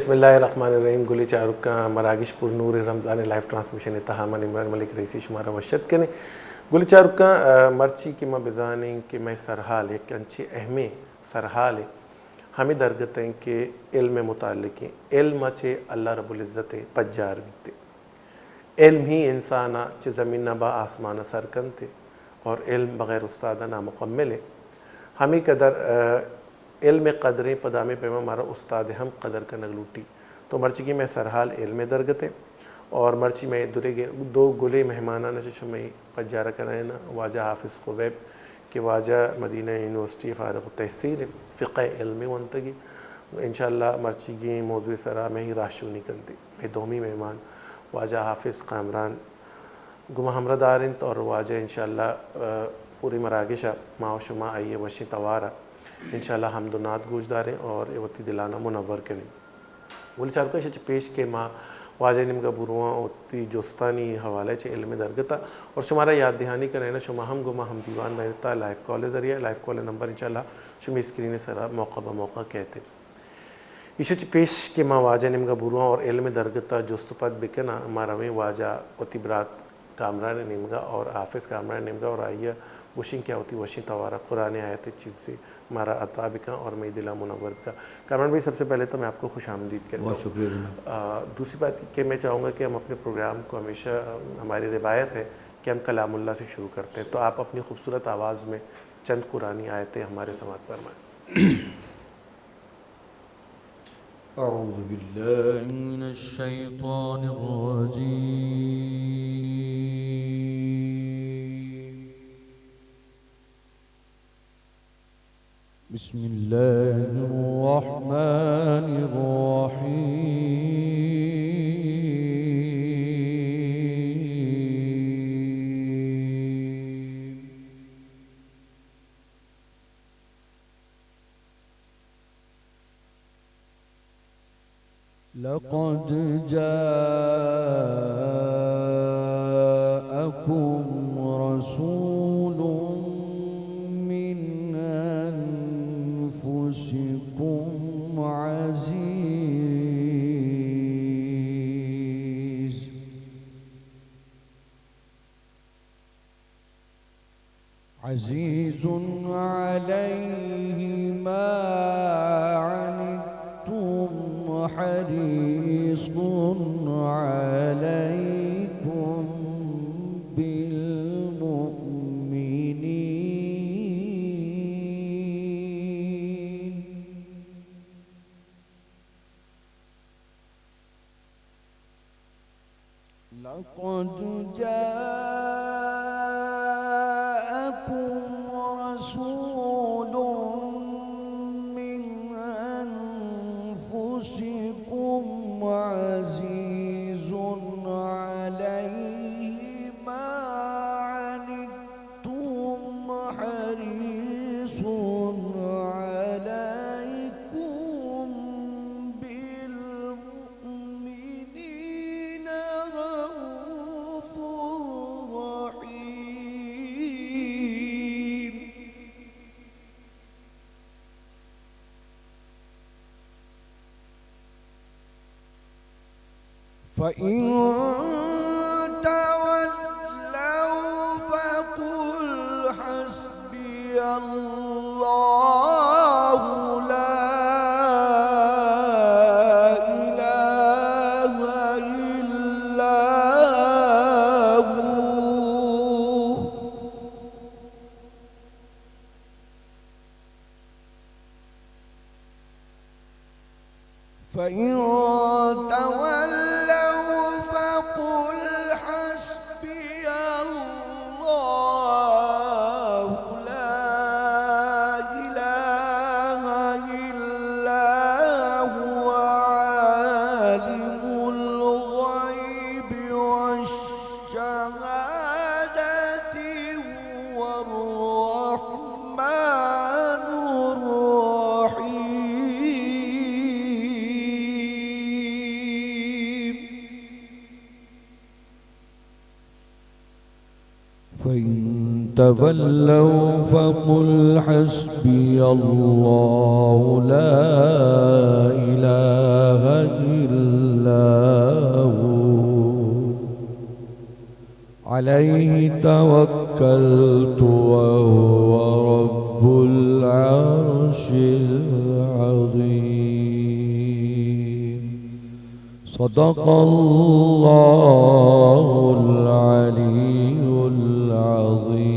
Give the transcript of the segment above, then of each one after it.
بسم اللہ الرحمن الرحیم۔ گلیں چاروکاں، مراگش پر نور رمضان لائیو ٹرانسمیشن ءِ تہا من عمران ملک رئیسی شمارا وش اتک کنیں۔ گلیں چاروکاں، آ، مرچی کہ ما بزانیں کہ مئے سرحال یک انچیں اہمیں سرحالے ہمے درگت ایں کہ علم ءِ متعلق ایں۔ علم ءَ چہ اللہ رب العزت ءِ پجار بیت۔ علم ہی انسان ءَ چہ زمین ءَ با آسمان ءَ سر کنت اور علم بغیر استاد ءَ نامکمل ایں۔ ہمے قدر، آ، علم ءِ قدریں، پدا ہمے پیما مارا استاد ءِ ہم قدر کنگ لوٹی۔ تو مرچی کہ مئے سرحال علم ءِ درگت ایں اور مرچی مئے درے گے-، دو گلیں مہمانان ءَ چہ شمئے پجار ءَ کنائیناں، واجہ حافظ خبیب کہ واجہ مدینہ یونیورسٹی فارغ التحصیل ایں، فقہ ءِ علم ءَ ونتگی۔ انشاءاللہ مرچیگیں موضوع ءِ سرا مئے راہشونی کنت۔ مئے دومی مہمان واجہ حافظ کامران گوں ما ہمراہ دار انت اور واجہ انشاءاللہ، آ، پوری مراگش ءَ ما و شما آئی ءِ وشیں توار ءَ انشاءاللہ حمد و نعت گوش داریں اور اے وتی دلان ءَ منور کنیں۔ گلیں چاروکاں، ایشی ءَ چہ پیش کہ ما واجہ ءِ نیمگ ءَ برواں وتی جستانی حوالہ ءَ چہ علم ءِ درگت ءَ اور شمارا یات دہانی کنائیناں، شما ہم گوں ما ہم دیوان بئیت لائیو کال ءِ ذریعہ۔ لائیو کال ءِ نمبر انشاءاللہ شمئے اسکرین ءِ سرا موقع بہ موقع کئیت۔ ایشی ءَ چہ پیش کہ ما واجہ ءِ نیمگ ءَ برواں اور علم ءِ درگت ءَ جست ءُ پد بکناں، ما رویں واجہ وتی برات کامران ءِ نیمگ ءَ اور حافظ کامران ءِ نیمگ ءَ اور آئی ءَ گوشیں کہ آ وتی وشیں توار ءَ قرآن ءِ آیت ءِ چیزے مارا عطا بکن اور مئے دل ءَ منور بکن۔ کامران بھائی، سب سے پہلے تو میں آپ کو خوش آمدید کہتا ہوں۔ بہت شکریہ جناب۔ آ، دوسری بات کہ میں چاہوں گا کہ ہم اپنے پروگرام کو ہمیشہ، ہماری روایت ہے کہ ہم کلام اللہ سے شروع کرتے ہیں، تو آپ اپنی خوبصورت آواز میں چند قرآنی آیتیں ہمارے سماعت فرمائیں۔ أعوذ بالله من الشيطان الرجيم. بسم الله الرحمن الرحيم. لقد جاءكم رسول من أنفسكم عزيز عزيز عليه ما عنتم حريص عليكم بالمؤمنين لقد جاءكم رسول من أنفسكم عزيز عليه ما عنتم حريص عليكم بالمؤمنين رءوف رحيم. فإن تولوا فقل حسبي الله لا إله إلا هو. فإن تولوا فقل حسبي الله لا إله إلا هو عالم الغيب والشهادة هو الرحمن الرحيم. تولوا فقل حسبي الله لا إله إلا هو عليه توكلت وهو رب العرش العظيم. صدق الله العلي العظيم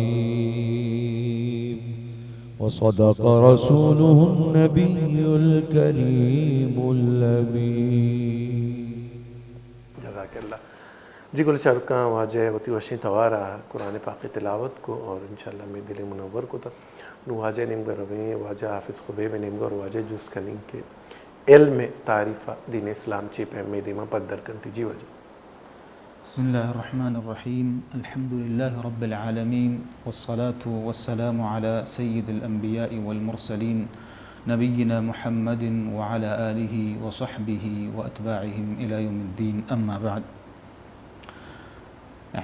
وصدق رسوله النبي الكريم الأمين. جزاک اللہ. جی گل چاروکاں، واجہ وتی وشیں توار ءَ قرآن پاک ءِ تلاوت کو اور انشاءاللہ مئے دل ءَ منور کتا. نوں واجہ ءِ نیمگ ءَ رویں، واجہ حافظ خبیب ءِ نیمگ ءَ اور واجہ ءَ جست کنیں کہ علم ءِ تعریف ءَ دین اسلام چے پیمیں دیما پدر کنتی. جی واجہ. بسم الله الرحمن الرحيم. الحمد لله رب العالمين، والصلاة والسلام على سيد الأنبياء والمرسلين، نبينا محمد وعلى آله وصحبه وأتباعهم إلى يوم الدين، أما بعد.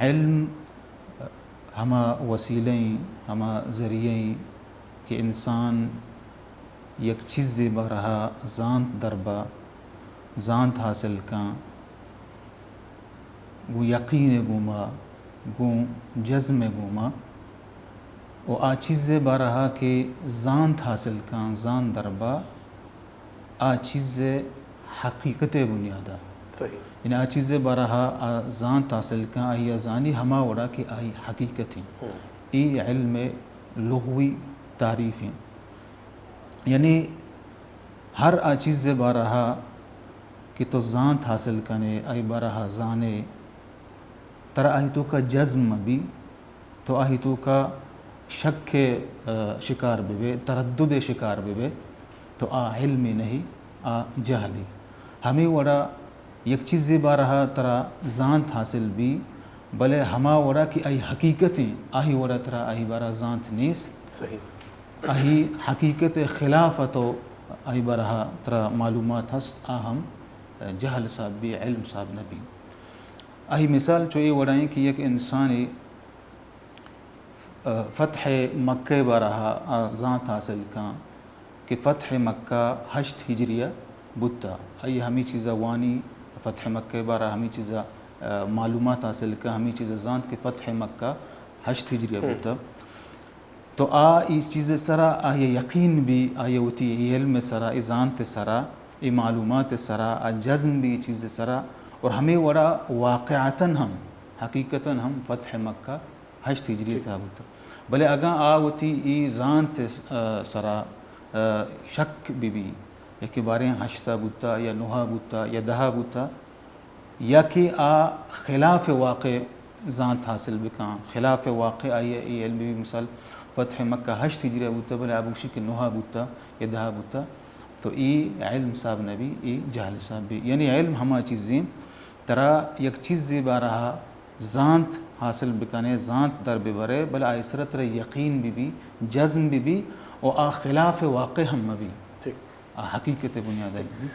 علم ہما وسیلہ ایں، ہما ذریعہ ایں کہ انسان یک چیزے بارہا زانت دربا، زانت حاصل کن، گوں یقین ءِ گوما، گوں جزم ءِ گوما، و آ چیز ءِ بارہا کہ زانت حاصل کن، زانت دربا، آ چیز ءِ حقیقت ءِ بنیادا. صحیح. یعنی آ چیز ءِ بارہا آ زانت حاصل کن، آئی ءَ زانی ہما وڑا کہ آئی حقیقت ایں. ہم. اے علم ءِ لغوی تعریف ایں. یعنی ہر آ چیز ءِ بارہا کہ تو زانت حاصل کنے، آئی بارہا زانے، ترا آئی توکا جزم مہ بی، تو آئی توکا شک ءِ، آ، شکار بہ بے، تردد ءِ شکار بہ بے، تو آ علمے نہ، آ جہلے. ہمے وڑا یک چیزے بارہا ترا زانت حاصل بی، بلے ہما وڑا کہ آئی حقیقت ایں، آئی وڑا ترا آئی بارہا زانت نیست. صحیح. آئی حقیقت ءِ خلاف ءَ تو آئی بارہا ترا معلومات ہست، آ ہم جہل حساب بی، علم حساب نہ بی. آئی مثال چو اے وڑا ایں کہ یک انسانے فتح مکہ ءِ بارہا آ زانت حاصل کن کہ فتح مکہ ہشت ہجری ءَ بوتا. آئی ہمے چیزا وانی، فتح مکہ ءِ بارہا ہمے چیزا، آ، معلومات حاصل کن، ہمے چیزا زانت کہ فتح مکہ ہشت ہجری ءَ ہم. بوتا. تو آ اے چیز ءِ سرا آئی ءَ یقین بی، آئی ءَ وتی اے علم ءِ سرا، اے زانت ءِ سرا، اے معلومات ءِ سرا، آ جزم بی اے چیز ءِ سرا، اور ہمے وڑا واقعتاً ہم، حقیقتاً ہم فتح مکہ ہشت ہجری ءِ تہا بوتا. بلے اگاں آ وتی اے زانت ءِ، آ، سرا، آ، شک بہ بی، یا کہ باریں ہشت ءَ بوتا، یا نہ ءَ بوتا، یا دہ ءَ بوتا، یا کہ آ خلاف واقع زانت حاصل بکن، خلاف واقع آئی ءَ اے علم بی، مثال فتح مکہ ہشت ہجری ءَ بوتا، بلے آ بگوشی کہ نہ ءَ بوتا یا دہ ءَ بوتا، تو اے علم حساب نہ بی، اے جہل حساب بی. یعنی علم ہما چیزیں، ترا یک چیزے بارہا زانت حاصل بکنے، زانت در ببرے، بلے آئی سرا ترا یقین بہ بی، جزم بہ بی، و آ خلاف واقع ہم مہ بی. ٹھیک. آ حقیقت ءِ بنیاد ءَ بہ بی.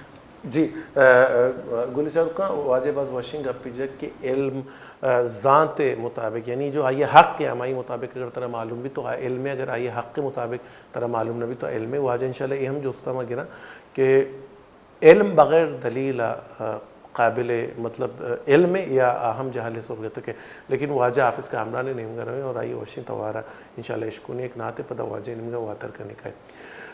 جی، ا، ا، گل چاروکاں، واجہ باز وشیں گپے جت کہ علم، ا، زانت ءِ مطابق، یعنی جو آئی حق ءِ ہمائی مطابق اگر ترا معلوم بی تو آ علم ءِ، اگر آئی حق ءِ مطابق ترا معلوم نہ بی تو علم ءِ. واجہ انشاءاللہ اے ہم جست ءَ ما گراں کہ علم بغیر دلیل ءَ، ا، قابل، مطلب، ا، علم ءِ یا آ ہم جہل ءِ سرگتک ءِ. لیکن واجہ حافظ کامران ءِ نیمگ ءَ رویں اور آئی وشیں توار ءَ انشاءاللہ اشکنیں، یک نعت ءِ پدا واجہ ءِ نیمگ ءَ واتر کنیں کائیں.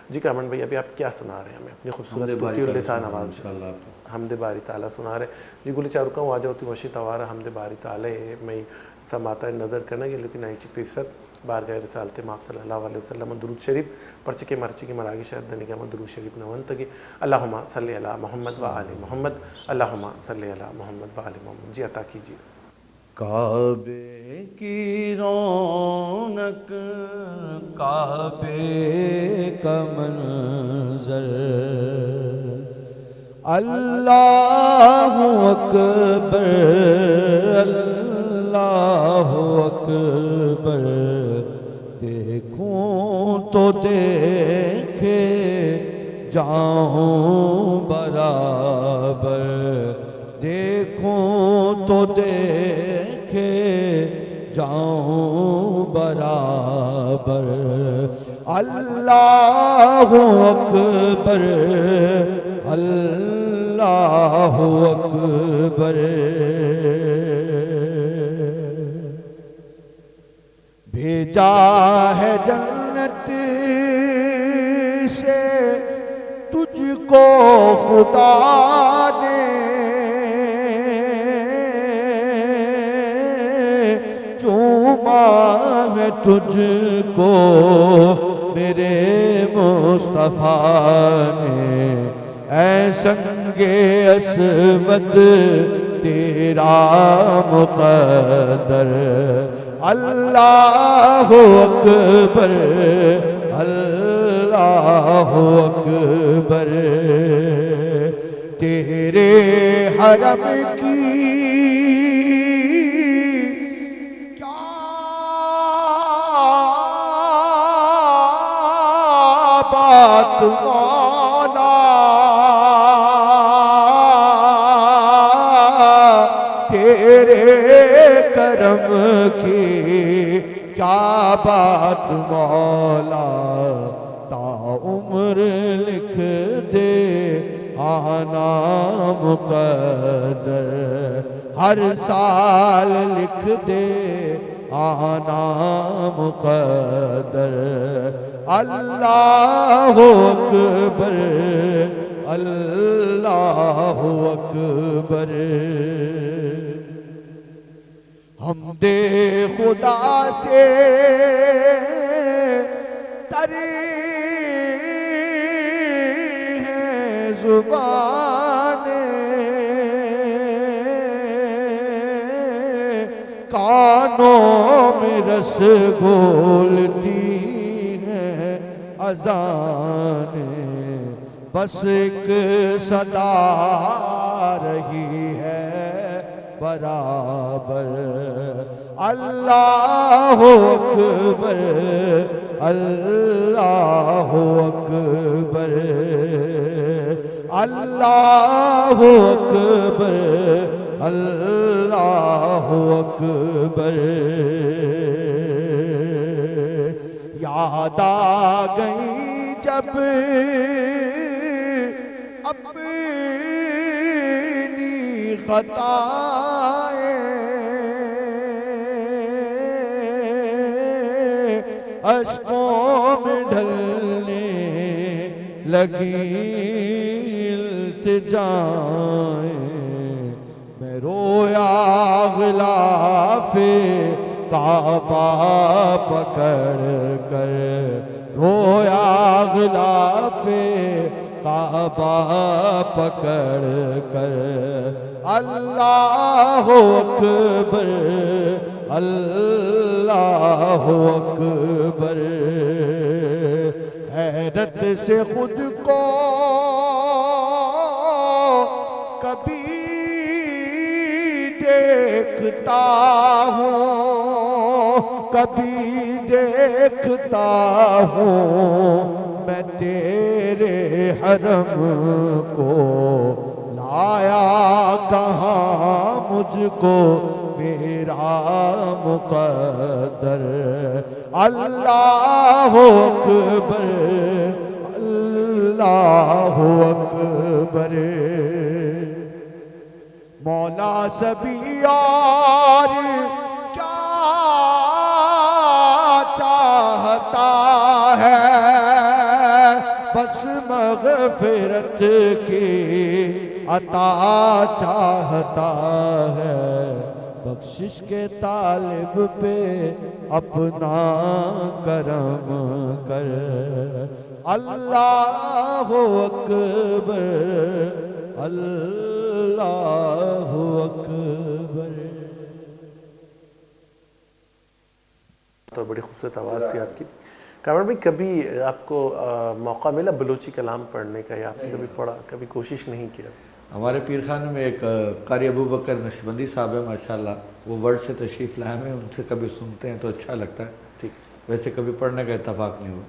جی کامران بھائی، ابھی آپ کیا سنا رہے ہیں ہمیں اپنی خوبصورت طوطی اللسان آواز میں؟ حمد باری تعالی سنا رہے ہیں. جی گل چاروکاں، واجہ وتی وشیں توار ءَ حمد باری تعالی ءِ مئے سماعتانی نظر کنگ ءَ، لیکن آئی چہ پیسر بارگاہ رسالت مآب صلی اللہ علیہ وسلم ءَ درود شریف، پرچہ کہ مرچی کہ مراگش ءَ دنیگا ما درود شریف نہ ونتگیں. اللہم صل علی محمد و آل محمد، اللہم صل علی محمد و آل محمد. جی عطا کیجیے. کعبے کی رونق، کعبے کا منظر، اللہ اکبر، اللہ اکبر، دیکھوں تو دیکھے جاؤں برابر، دیکھوں تو دیکھے جاؤں برابر۔ اللہ اکبر، اللہ اکبر۔ بھیجا ہے جنت سے تجھ کو خدا نے، چوما ہے تجھ کو میرے مصطفیٰ نے۔ اے سنگ اسود تیرا مقدر۔ اللہ اکبر، اللہ اکبر۔ تیرے حرم کی کیا بات مولا، تیرے کرم کی کیا بات مولا، تا عمر لکھ دے آنا مقدر، ہر سال لکھ دے آنا مقدر۔ اللہ اکبر، اللہ اکبر۔ حمد خدا سے تر ہیں زبانیں، کانوں میں رس گھولتی ہیں اذانیں۔ بس ایک صدا رہی ہے برابر۔ اللہ اکبر، اللہ اکبر، اللہ اکبر، اللہ اکبر۔ یاد آ گئی جب اپنی خطائیں، اشکوں میں ڈھلنے لگی التجائیں۔ میں رویا غلاف کعبہ پکڑ کر، رویا غلاف کعبہ پکڑ کر۔ اللہ اکبر، اللہ اکبر۔ حیرت سے خود کو کبھی دیکھتا ہوں، کبھی دیکھتا ہوں میں تیرے حرم کو، لایا کہاں مجھ کو میرا مقدر۔ اللہ اکبر، اللہ اکبر۔ مولا سبھی اور کیا چاہتا ہے، بس مغفرت کی عطا چاہتا ہے۔ بخشش کے طالب پہ اپنا کرم کر۔ اللہ اکبر، اللہ اکبر۔ تو بڑی خوبصورت آواز تھی آپ کی۔ کامران بھائی، کبھی آپ کو، آ، موقع ملا بلوچی کلام پڑھنے کا، یا آپ نے کبھی پڑھا، کبھی کوشش نہیں کیا؟ ہمارے پیر خانے میں ایک، آ، قاری ابو بکر نقشبندی صاحب ہیں، ماشاءاللہ، وہ ورلڈ سے تشریف لائے ہوئے ہیں، ان سے کبھی سنتے ہیں تو اچھا لگتا ہے۔ ٹھیک۔ ویسے کبھی پڑھنے کا اتفاق نہیں ہوا۔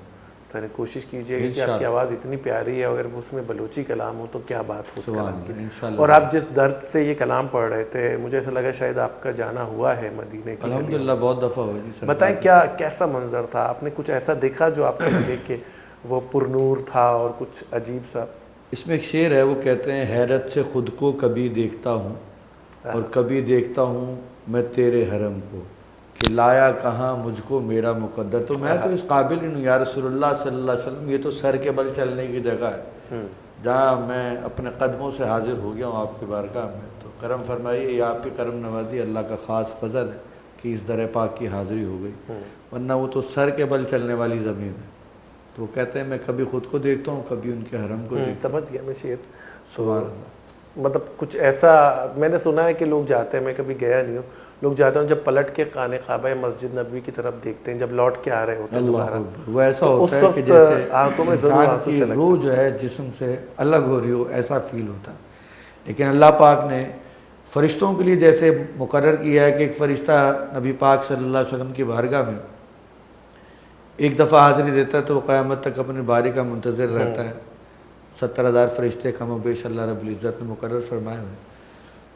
کریں۔ کوشش کیجیے گا کہ آپ کی آواز اتنی پیاری ہے، اگر اس میں بلوچی کلام ہو تو کیا بات ہو اس کلام کی۔ اور آپ جس درد سے یہ کلام پڑھ رہے تھے، مجھے ایسا لگا شاید آپ کا جانا ہوا ہے مدینے کی گلیوں میں۔ الحمدللہ، بہت دفعہ ہوا جی سرکار۔ بتائیں، کیا، کیسا منظر تھا؟ آپ نے کچھ ایسا دیکھا جو آپ کو لگے کہ وہ پرنور تھا اور کچھ عجیب سا؟ اس میں ایک شعر ہے، وہ کہتے ہیں، حیرت سے خود کو کبھی دیکھتا ہوں اور کبھی دیکھتا ہوں میں تیرے حرم کو، کہ لایا کہاں مجھ کو میرا مقدر۔ تو میں تو اس قابل ہی نہیں، یا رسول اللہ صلی اللہ علیہ وسلم، یہ تو سر کے بل چلنے کی جگہ ہے، جہاں میں اپنے قدموں سے حاضر ہو گیا ہوں آپ کی بارگاہ میں۔ تو کرم فرمائیے، یہ آپ کی کرم نوازی، اللہ کا خاص فضل ہے کہ اس در پاک کی حاضری ہو گئی، ورنہ وہ تو سر کے بل چلنے والی زمین ہے۔ تو وہ کہتے ہیں، میں کبھی خود کو دیکھتا ہوں، کبھی ان کے حرم کو دیکھتا ہوں۔ سمجھ گیا میں شعر۔ تو سبحان اللہ۔ مطلب، کچھ ایسا میں نے سنا ہے کہ لوگ جاتے ہیں، میں کبھی گیا نہیں ہوں، لوگ جاتے ہیں، جب پلٹ کے خانہ کعبہ یا مسجد نبوی کی طرف دیکھتے ہیں، جب لوٹ کے آ رہے ہوتے ہیں دوبارہ، اللہ اکبر۔ وہ ایسا ہوتا ہے کہ جیسے آنکھوں میں ضرور انسان آنسو کی روح جو ہے جسم سے الگ ہو رہی ہو، ایسا فیل ہوتا ہے۔ لیکن اللہ پاک نے فرشتوں کے لیے جیسے مقرر کیا ہے کہ ایک فرشتہ نبی پاک صلی اللہ علیہ وسلم کی بارگاہ میں ایک دفعہ حاضری دیتا ہے تو وہ قیامت تک اپنی باری کا منتظر رہتا ہے۔ ستر ہزار فرشتے کم و بیش اللہ رب العزت نے مقرر فرمائے ہوئے ہیں۔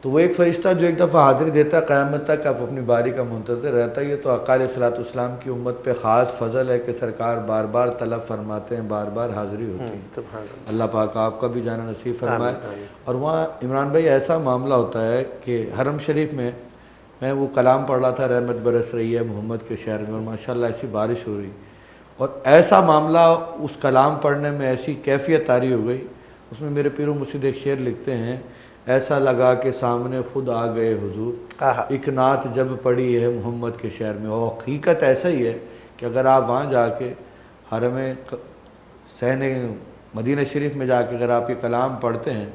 تو وہ ایک فرشتہ جو ایک دفعہ حاضری دیتا ہے، قیامت تک آپ اپنی باری کا منتظر رہتا ہے۔ یہ تو آقا علیہ الصلوۃ والسلام کی امت پہ خاص فضل ہے کہ سرکار بار بار طلب فرماتے ہیں، بار بار حاضری ہوتی ہے۔ سبحان اللہ۔ اللہ پاک آپ کا بھی جانا نصیب فرمائے۔ آمین، آمین۔ اور وہاں عمران بھائی، ایسا معاملہ ہوتا ہے کہ حرم شریف میں میں وہ کلام پڑھ رہا تھا، رحمت برس رہی ہے محمد کے شہر میں، اور ماشاءاللہ ایسی بارش ہو رہی، اور ایسا معاملہ، اس کلام پڑھنے میں ایسی کیفیت طاری ہو گئی۔ اس میں میرے پیر و مرشد ایک شعر لکھتے ہیں، ایسا لگا کہ سامنے خود آ گئے حضور، آہا۔ ایک نعت جب پڑھی ہے محمد کے شہر میں۔ اور حقیقت ایسا ہی ہے کہ اگر آپ وہاں جا کے حرم ک-، سہن مدینہ شریف میں جا کے اگر آپ یہ کلام پڑھتے ہیں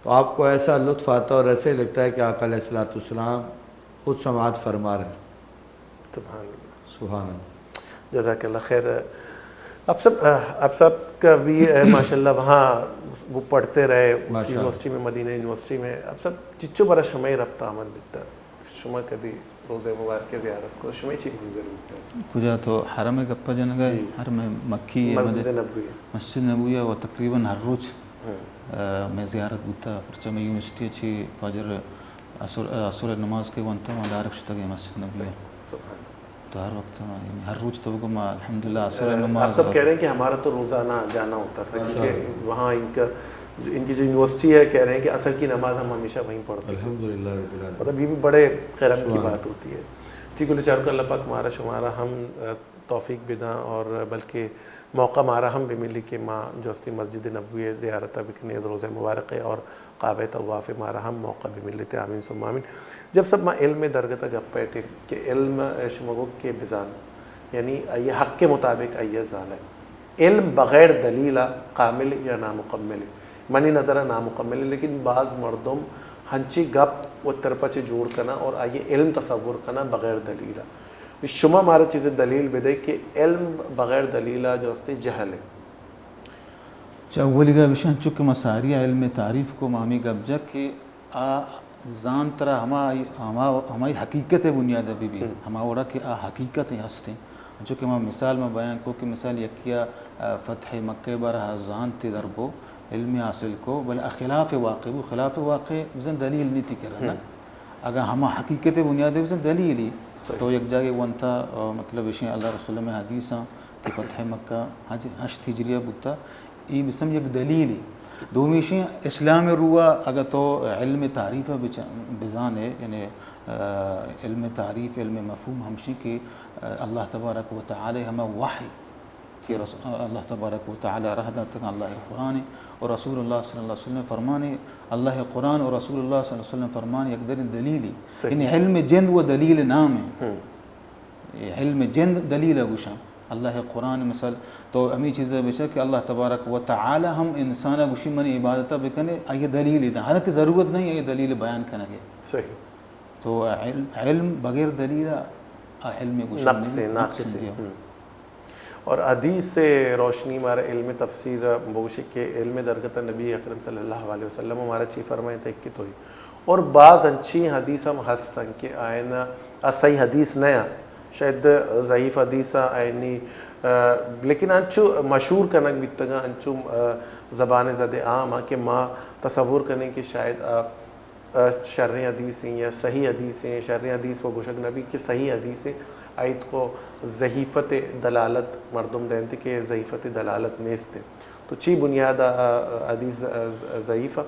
تو آپ کو ایسا لطف آتا ہے اور ایسے لگتا ہے کہ آقا علیہ الصلوۃ والسلام خود سماعت فرما رہے ہیں۔ سبحان اللہ۔ سبحان اللہ۔ جزاک اللہ خیر۔ آپ سب، آپ صاحب کا بھی، ماشاءاللہ، وہاں وہ پڑھتے رہے، اس ماشاءاللہ۔ یونیورسٹی میں، مدینہ یونیورسٹی میں۔ آپ صاحب، چچو برا شمئے ربط آمد بیتا؟ شما کدی روضہ مبارک زیارت کو، شمئے چی منظر بیتا؟ کجا تو حرم گپا جنگا ہے؟ جی۔ حرم مکی ہے، مسجد مدی-، نبوی۔ مسجد نبوی ہے، و تقریباً ہر روچ، ہاں۔ آ، میں زیارت بوتا، پرچہ میں یونیورسٹی چی فجر، عصر، عصر نماز کے وانتا، ما ڈائریکٹ شتگے مسجد نبوی ہے۔ صحیح۔ سبحان اللہ۔ تو ہر وقت ما، یعنی ہر روچ تو بگو ما الحمدللہ عصر نماز۔ آپ سب کہہ رہے ہیں کہ ہمارا تو روزانہ جانا ہوتا تھا، کیونکہ وہاں ان کا، جو ان کی جو یونیورسٹی ہے، کہہ رہے ہیں کہ عصر کی نماز ہم ہمیشہ وہیں پڑھتے تھے۔ الحمدللہ رب العالمین۔ مطلب، یہ بھی بڑے کرم کی بات ہوتی ہے۔ جی، گل چاروک، اللہ پاک مارا شمارا ہم، آ، توفیق بداں اور بلکہ موقع مارا ہم بملی کہ ما جو استی مسجد نبوی زیارت بکنیں، روضہ مبارک اور کعبہ طواف مارا ہم موقع بملیت۔ آمین ثم آمین۔ جب سب ما علم درگت گپ ایت کہ علم، شما گو کہ بزان، یعنی آئی حق کے مطابق آئی زانگ۔ علم بغیر دلیل کامل یا نامکمل ہے۔ منی نظر نامکمل ہے، لیکن بعض مردم ہنچی گپ و ترپچ جوڑ کنا اور آئی علم تصور کنا بغیر دلیل۔ شما مارا چیزے دلیل بدے کہ علم بغیر دلیل جو استے جہل ہے۔ چہ اولی گپ ایش انت، چونکہ ما ساری علم تعریف کو، ما ہمے گپ جت کہ آ زانت را ہما، ہما، ہمائی حقیقت بنیاد بہ بی، ہم۔ ہما وڑا کہ آ حقیقت ہستیں۔ انچو کہ ما مثال ما بیان کو کہ مثال یکیا، آ، فتح مکہ بارہ زانت در بو، علم حاصل کو، بلے آ خلاف واقع بو، خلاف واقع بزن دلیل نیتی کرنا۔ ہم۔ اگاں ہما حقیقت بنیاد بزن دلیلی، صحیح۔ تو یک جاگے ونتا، آ، مطلب ایشیں اللہ رسول میں حدیثاں کہ فتح مکہ حج، ہشت ہجریہ بوتا، ای بسم یک دلیلی۔ دومیشیں اسلام روح اگر تو علم تعریف بچ-، بزانے، یعنی، آ، علم تعریف، علم مفہوم ہمشی کہ، آ، اللہ تبارک و تعالی ہما وحی کہ رس-، اللہ تبارک و تعالی رہ داتگ، اللہ قرآن اور رسول اللہ صلی اللہ علیہ وسلم فرمانے، اللہ قرآن اور رسول اللہ صلی اللہ علیہ وسلم فرمان یک در دلیلی۔ صحیح۔ یعنی علم جند و دلیل نام ہے۔ ہم۔ اے علم جند دلیل گوشاں۔ اللہ قرآن مثال تو ہمیں چیز بچا کہ اللہ تبارک و تعالی ہم انسان گوشی من عبادت بکنے، آئی دلیل دا، حالانکہ ضرورت نہیں آئی دلیل بیان کنگے۔ صحیح۔ تو علم، علم بغیر دلیل آ علم گوشاں نقص ہے، نقص ناقص ہے۔ جی۔ ہم۔ اور حدیث سے روشنی ہمارا علم تفسیر بوشے کہ علم درگت نبی اکرم صلی اللہ علیہ وسلم ہمارا چی فرمائے تھے کہ تو ہی۔ اور بعض انچی حدیث ہم ہستن کہ آئین آ صحیح حدیث نیا، شاید ضعیف حدیث آئینی لیکن انچو مشہور کنگ بیتگاں، انچو زبان زد عام آں کہ ما تصور کنیں کہ شاید آ، آ، شریں حدیثیں یا صحیح حدیثیں، شریں حدیث و گوشگ نہ بیت کہ صحیح حدیثیں، آئی توکا ضعیفت دلالت مردم دینت کہ ضعیفت دلالت نیست۔ تو چی بنیاد آ، آ، حدیث، آ، ضعیف آ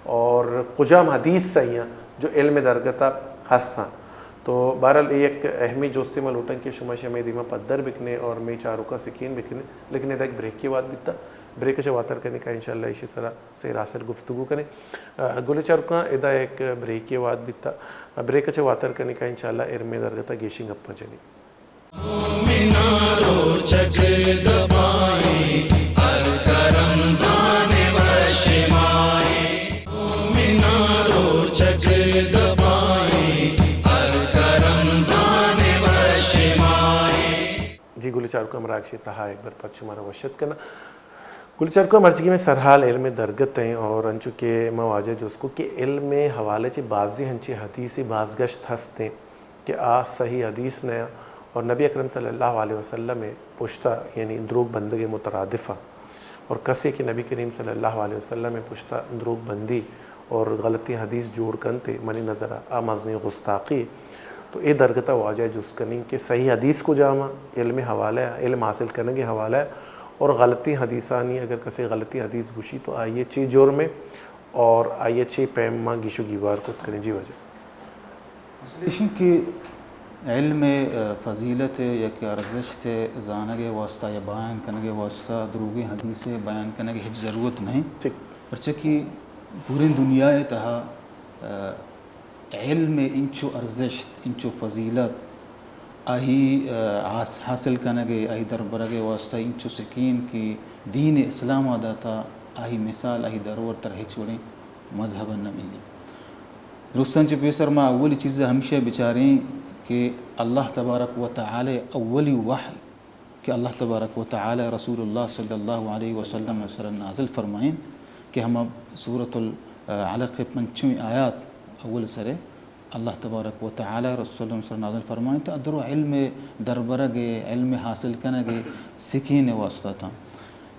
اور کجام حدیث صحیح آں جو علم درگت آ ہستاں؟ تو بہرحال اے یک اہمیں جستے، ما لوٹاں کہ شما شمے دیما پدر بکنے اور مے چاروکاں سکین بکنے، لیکن ادا یک بریکے وہد بیتا، بریک چہ واتر کنیں کہ انشاءاللہ ایشی سرا سیر آسر گفتگو کنیں۔ آ، گل چاروکاں، ادا یک بریکے وہد بیتا، بریک چہ واتر کنیں کہ انشاءاللہ علم درگت آ گیشیں گپاں جنیں۔ مومناں روچگ دپائیں، الکرم زان وشمائیں۔ مومناں روچگ دپائیں، الکرم زان وشمائیں۔ جی گل چاروکاں، ہمراہ گشے تہا ایک بار پد شمارا وش اتک کناں۔ گل چاروکاں، مرچیگیں مئے سرحال علم درگت ایں اور انچو کہ ما واجہ جست کو کہ علم حوالے چہ بازیں ہنچیں حدیثی بازگشت ہستیں کہ آ صحیح حدیث نہ آں اور نبی اکرم صلی اللہ علیہ وسلم ءِ پشتا یعنی دروگ بندگ ءِ مترادف آں۔ اور کسے کہ نبی کریم صلی اللہ علیہ وسلم ءِ پشتا دروگ بندی اور غلطیں حدیث جوڑ کنت، منی نظرا آ مزنیں گستاخی۔ تو اے درگتا واجہ جست کنیں کہ صحیح حدیث کجام آں، علم حوالہ، علم حاصل کنگ ءِ حوالہ، اور غلطیں حدیثانی اگر کسے غلطیں حدیث گوشی تو آئی ءَ چے جرم ایں اور آئی ءَ چے پیم ما گیش و گیوار کت کنیں؟ جی واجہ۔ اصل ایش انت کہ علم ءِ، آ، فضیلت ءِ یا کہ ارزشت ءِ زانگ ءِ واسطہ یا بیان کنگ ءِ واسطہ دروگیں حدیث ءِ بیان کنگ ءِ ہچ ضرورت نہ انت۔ ٹھیک۔ پرچہ کہ پوریں دنیا ءِ تہا، آ، علم ءِ انچو ارزشت، انچو فضیلت، آئی، آ، حاص-، حاصل کنگ ءِ، آئی دربرگ ءِ واسطہ انچو سکین کہ دین اسلام ءَ داتا، آئی مثال، آئی درور تر ہچ وڑیں مذہب ءَ نہ ملی۔ درستاں چہ پیسر ما اولی چیز ہمیشہ بچاریں کہ اللہ تبارک و تعالی اولی وحی کہ اللہ تبارک و تعالی رسول اللہ صلی اللہ علیہ وسلم ءِ سر نازل فرمائیں کہ ہما سورۃ العلق ءِ پنچمی آیات اول سرے اللہ تبارک و تعالی رسول اللہ صلی اللہ علیہ وسلم سر نازل فرمائیں تو ادرو علم دربرگ ءِ، علم حاصل کنگ ءِ سکین ءِ واسطہ تاں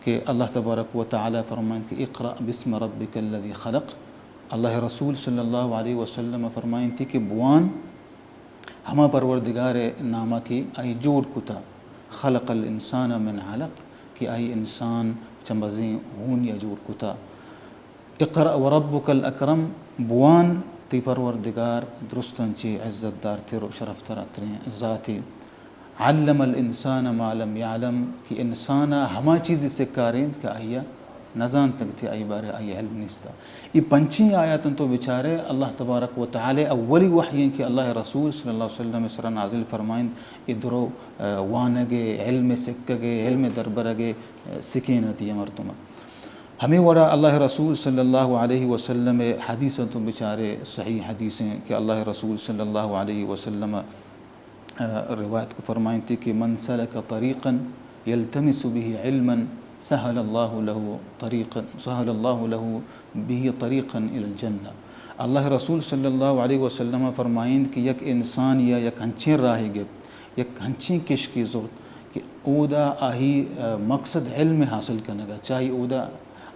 کہ اللہ تبارک و تعالی فرمائیں کہ اقرأ باسم ربک الذی خلق۔ اللہ رسول صلی اللہ علیہ وسلم فرمائیں کہ بوان ہما پروردگار ءِ ناما کہ آئی جوڑ کتا، خلق الانسان من علق، کہ آئی انسان چہ مزنیں ہونیا جوڑ کتا۔ اقرأ وربک الاکرم، بوان تئی پروردگار درستاں چہ عزت دارتر و شرفتر تریں ذاتے۔ علم الانسان ما لم یعلم، کہ انسان ءَ ہما چیزے سکارینت کہ آئی ءَ نزانتگ تے آئی بارے آئی علم نیستا۔ اے پنچیں آیاتاں تو بچارے، اللہ تبارک و تعالی اولی وحی انت کہ اللہ رسول صلی اللہ علیہ وسلم سرا نازل فرمائیں، اے درو، آ، وانگ ءِ، علم سکگ ءِ، علم دربرگ ءِ، آ، سکین ءَ دیا مردم ءَ۔ ہمے وڑا اللہ رسول صلی اللہ علیہ وسلم ءِ حدیثاں تو بچارے، صحیح حدیث انت کہ اللہ رسول صلی اللہ علیہ وسلم ءَ روایت کو فرمائنتی کہ من سلک طریقا یلتمس به علما سهل الله له طریقا، سهل الله له به طریقا الی الجنة۔ اللہ رسول صلی اللہ علیہ وسلم فرمائنت کہ یک انسان یا یک ہنچیں راہے گپت، یک ہنچیں کشکے زرت کہ اودا آہی، آ، مقصد علم حاصل کنگا، چاہی اودا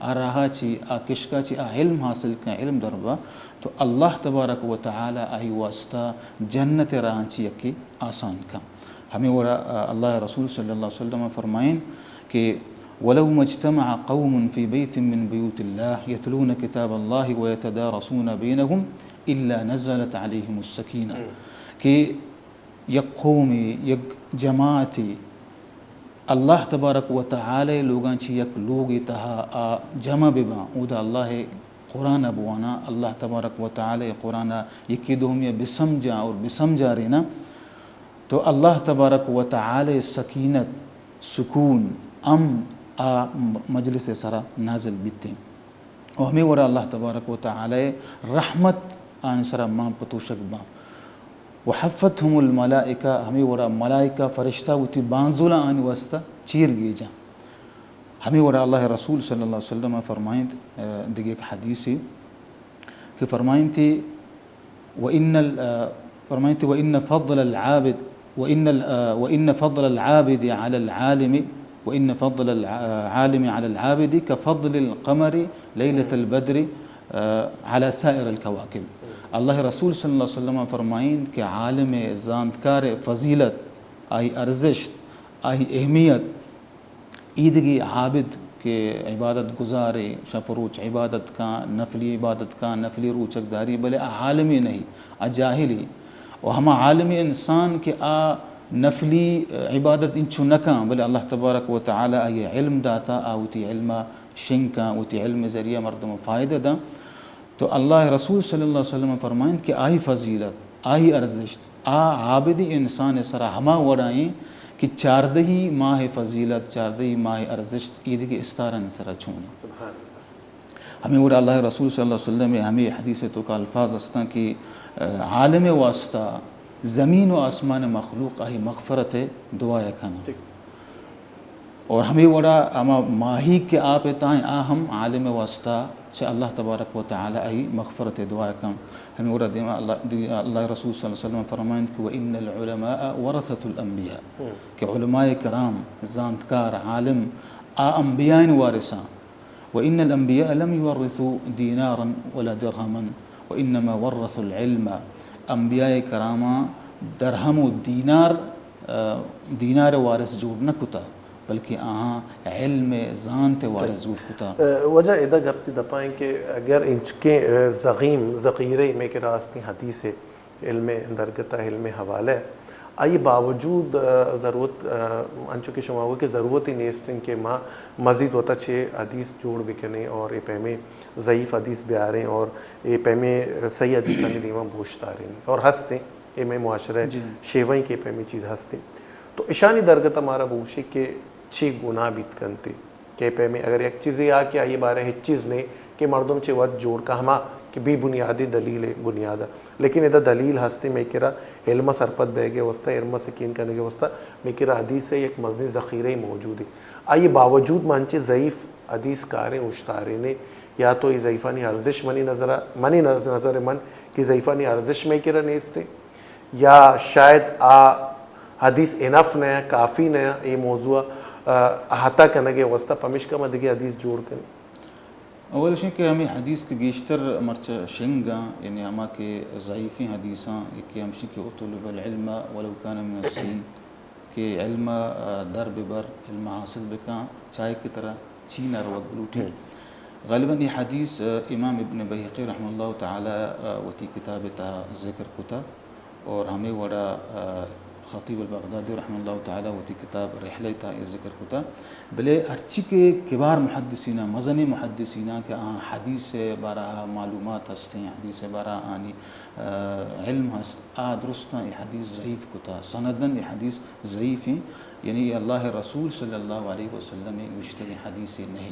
آ راہا چی، آ کشکا چی آ علم حاصل کن، علم دربا، تو اللہ تبارک و تعالی آئی واسطہ جنت راہاں چی یکی آسان کن۔ ہمیں وڑا، آ، اللہ رسول صلی اللہ علیہ وسلم فرمائیں کہ ولو ما اجتمع قوم في بيت من بيوت الله يتلون كتاب الله ويتدارسونه بينهم إلا نزلت عليهم السكينة۔ کہ یک قومے، یک جماعتے اللہ تبارک و تعالی لوگاں چہ یک لوگے تہا آ جمع بباں، اودا اللہ قرآن بوانا، اللہ تبارک و تعالی قرآن یکی دومی بسمجھا اور بسمجھارینا، تو اللہ تبارک و تعالی سکینت، سکون، امن آ مجلس سرا نازل بیتیں۔ و ہمے وڑا اللہ تبارک و تعالی رحمت آنی سرا مان پتوشگ باں۔ و حفتهم الملائکہ، ہمے وڑا ملائکہ فرشتہ وتی بانزلاں آنی واسطہ چیر گیجاں۔ ہمے وڑا اللہ رسول صلی اللہ علیہ وسلم فرمائنت، آ، دگہ یک حدیثے کہ فرمائنتی، و ان ال-، آ، فرمائنتی، و ان فضل العابد وإن ال-، آ، وإن فضل العابد على العالم، وإن فضل العالم على العابد كفضل القمر ليلة البدر، آ، على سائر الكواكب۔ اللہ رسول صلی اللہ علیہ وسلم فرمائیں کہ عالم زانتکار فضیلت، آئی ارزشت، آئی اہمیت، ایدگہ عابد کہ عبادت گزارے، شپ و روچ عبادت کاں، نفلی عبادت کاں، نفلی روچک داری، بلے آ عالمے نہیں، آ جاہلے۔ و ہما عالم انسان کہ آ نفلی عبادت انچو نہ کاں، بلے اللہ تبارک و تعالی آئی علم داتا، آ وتی علم شنگ کاں، وتی علم ذریعہ مردم فائدہ داں۔ تو اللہ رسول صلی اللہ علیہ وسلم فرمائیں کہ آئی فضیلت، آئی ارزشت، آ عابدی انسان سرا ہما وڑائیں کہ چاردہی ماہ فضیلت، چاردہی ماہ ارزشت ایدگہ استارانی سرا چونیں۔ سبحان اللہ۔ ہمیں وڑا اللہ رسول صلی اللہ علیہ وسلم ہمیں حدیث تو کا الفاظ استاں کہ، آ، عالم واسطہ زمین و آسمان مخلوق آئی مغفرت دعا کناں۔ ٹھیک۔ اور ہمے وڑا ہما ماہیگ کہ آپ ء تہا ایں، آ ہم عالم ء واسطہ چہ اللہ تبارک و تعالی آئی مغفرت ء دعا کن۔ ہمے وڑا دیما اللہ، دی-، اللہ رسول صلی اللہ علیہ وسلم فرمائنت کہ وَإِنَّ الْعُلَمَاءَ وَرَثَةُ الْأَنْبِيَاءِ، کہ علماء کرام، زانتکار، عالم، آ انبیاء وارثاں۔ وَإِنَّ الْأَنْبِيَاءَ لَمْ يُوَرِّثُوا دِينَارًا وَلَا دِرْهَمًا وَإِنَّمَا وَرَّثُوا الْعِلْمَ۔ انبیاء کراماں درہم و دینار، آ، دینار وارث جوڑ نہ کتا، بلکہ آہاں علم زانت وارث جوڑ کتا۔ آ، وجہ ادا گپتی دپائیں کہ اگر انچکیں، آ، زغیم ذخیرہ میں کہ راستیں حدیث علم درگت ء علم حوالہ ء۔ آئی باوجود، آ، ضرورت، آ، انچو کہ شما گو کہ ضرورت ہی نیست انت کہ ما مزید وتا چھ حدیث جوڑ بکنیں اور اے پیمیں ضعیف حدیث بیاریں اور اے پیمیں صحیح حدیثانی دیما بوشتاریں اور ہستیں اے میں معاشرہ جی۔ شیوائیں کہ پیمیں چیز ہستیں۔ تو اشانی درگت ہمارا بوشی کہ چھ گناہ بیت کنتے۔ کہ پیمیں اگر یک چیزے آ کہ آئی بارے ہچ چیز نے کہ مردم چہ وت جوڑ کا ہما کہ بے بنیادیں دلیل بنیاد۔ لیکن ادا دلیل ہستے میں کرا علم سرپد بہ گے واسطہ، علم سکین کرنے کے واسطہ میں کرا حدیث ہے یک مزنی ذخیرہ موجود ہے۔ آئی باوجود من چہ ضعیف حدیث کاریں اشتارے نے یا تو یہ ضعیفانی ارزش منی نظر، منی نظر من کہ ضعیفانی ارزش میں کرا نیستے۔ یا شاید آ حدیث انف نہ، کافی نہ، اے موضوع، آ، احاطہ کنگ ء واسطہ پمشکا ما دگہ حدیث جوڑ کنیں۔ اول اشیں کہ ہمیں حدیث کہ گیشتر مرچہ شنگاں، یعنی ہما کہ ضعیفیں حدیثاں، یکے ہمشی کہ اطلب العلم ولو کان من الصین، کہ علم، آ، در ببر، علم حاصل بکاں، چاہے کہ ترا چین ء روگ بلوٹی۔ ہم۔ غالباً اے حدیث، آ، امام ابن بیہقی رحمہ اللہ تعالی، آ، وتی کتاب ء تہا ذکر کتا اور ہمے وڑا، آ، خطیب البغدادی رحمہ اللہ تعالی وتی کتاب رحلہ ء تہا اے ذکر کتا۔ بلے ہرچی کہ کبار محدثیناں، مزنیں محدثیناں کہ آہاں حدیث ء بارہ معلومات ہستیں، حدیث ء بارہ آنی، آ، علم ہست، آ درستاں اے حدیث ضعیف کتا، سنداً اے حدیث ضعیف ہیں، یعنی اے اللہ رسول صلی اللہ علیہ وسلم ء گوشتگیں حدیثے نہیں۔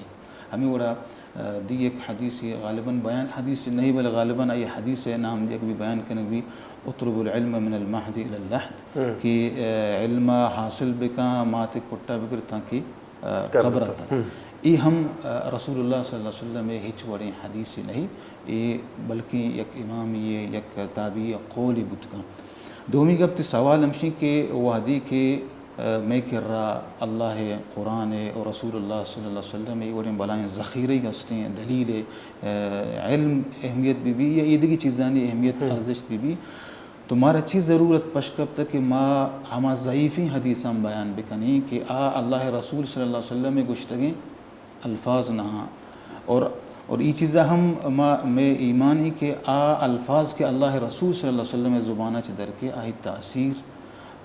ہمیں وڑا، آ، دی یک حدیثے غالباً بیان حدیث نہیں، بلے غالباً آئی حدیث ء نام دیگ بھی بیان کنگ بھی اطلب العلم من المہد الی اللحد، ہم۔ کہ، آ، علم حاصل بکاں، مات کٹا بگر تاکہ، آ، قبر قبر تک۔ تک۔ ہم۔ اے ہم، آ، رسول اللہ صلی اللہ علیہ وسلم ء ہچ وڑیں حدیثے نہیں، اے بلکہ یک امامی ء، یک تابعی ء قولے بوت کن۔ دومی گپ تی سوال ہمشی کہ وہدی کہ، آ، مئے کرا اللہ ء قرآن ء و رسول اللہ صلی اللہ علیہ وسلم ء اے وڑیں بلائیں ذخیرہ ہستیں دلیل ء، آ، علم اہمیت بہ بی یا ایدگی چیزانی اہمیت ہم۔ ارزشت بہ بی، تو مارا چی ضرورت پش کپتہ کہ ما ہما ضعیفیں حدیثاں بیان بکنیں کہ آ اللہ ء رسول صلی اللہ علیہ وسلم ء گوشتگیں الفاظ نہ آں۔ اور، اور ای چیزا ہم ما، مئے ایمان ای کہ آ الفاظ کہ اللہ رسول صلی اللہ علیہ وسلم زبانا چہ در کے، آئی تاثیر،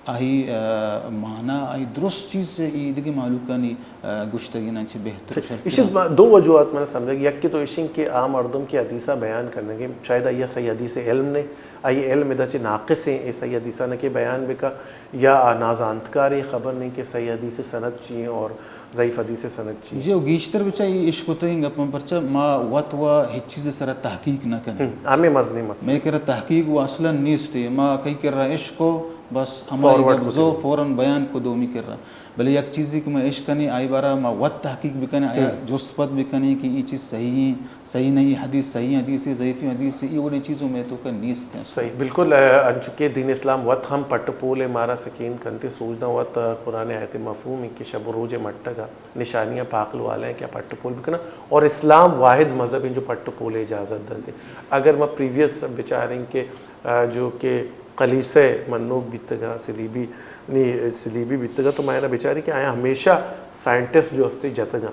آئی، آ، معنی، آئی درست چیز سے ای دگہ مہلوکانی، آ، گشتگیناں چہ بہتر و شرتر۔ اشی ما دو وجوہات من سمجھگ، یک کہ تو اشین کہ آ مردم کہ حدیثا بیان کرنگے، شاید آئی صحیح حدیث علم نے، آئی علم ادا چہ ناقص ہیں، اے صحیح حدیثا نہ کہ بیان بکا، یا آ نازانتکاریں، خبر نہیں کہ صحیح حدیث سند چی ہیں اور ضعیف حدیث سند چی ہیں۔ جی، و گیشتر بچا اے اشکتگیں گپاں، پرچا ما وت و ہچ چیز سرا تحقیق نہ کنیں۔ ہم، ہمیں مزنیں مسئلہ۔ مئے کرا تحقیق و اصلاً نیست۔ ما کئی کرا اشکو بس ہمائی فارورڈ گپ زو کتگ۔ فوراً بیان کو دومی کرا۔ بلے یک چیزے کہ ما اش کنیں، آئی بارا ما وت تحقیق بکنیں، آیا ہم۔ جست پد بکنیں کہ اے چیز صحیح ہیں، صحیح نہیں، حدیث صحیح، حدیث ضعیف، حدیث اے وڑیں چیزوں میں تو کہ نیست ہیں۔ صحیح، بالکل، آ، انچو کہ دین اسلام وت ہم پٹ پول مارا سکین کنتے، سوچ داں وت، آ، قرآن آیت مفہوم ہے کہ شب و روز مٹگا نشانیاں پاکل والا ہیں کہ پٹ پول بکناں، اور اسلام واحد مذہب ہیں جو پٹ پول اجازت دنتے۔ اگر ما پریویس بچاریں کہ، آ، جو کہ کلیسہ منوک بیتگاں، صلیبی، نی، صلیبی بیتگاں، تو ما اینا بچاریں کہ آیا ہمیشہ سائنٹسٹ جو ہستے جتگاں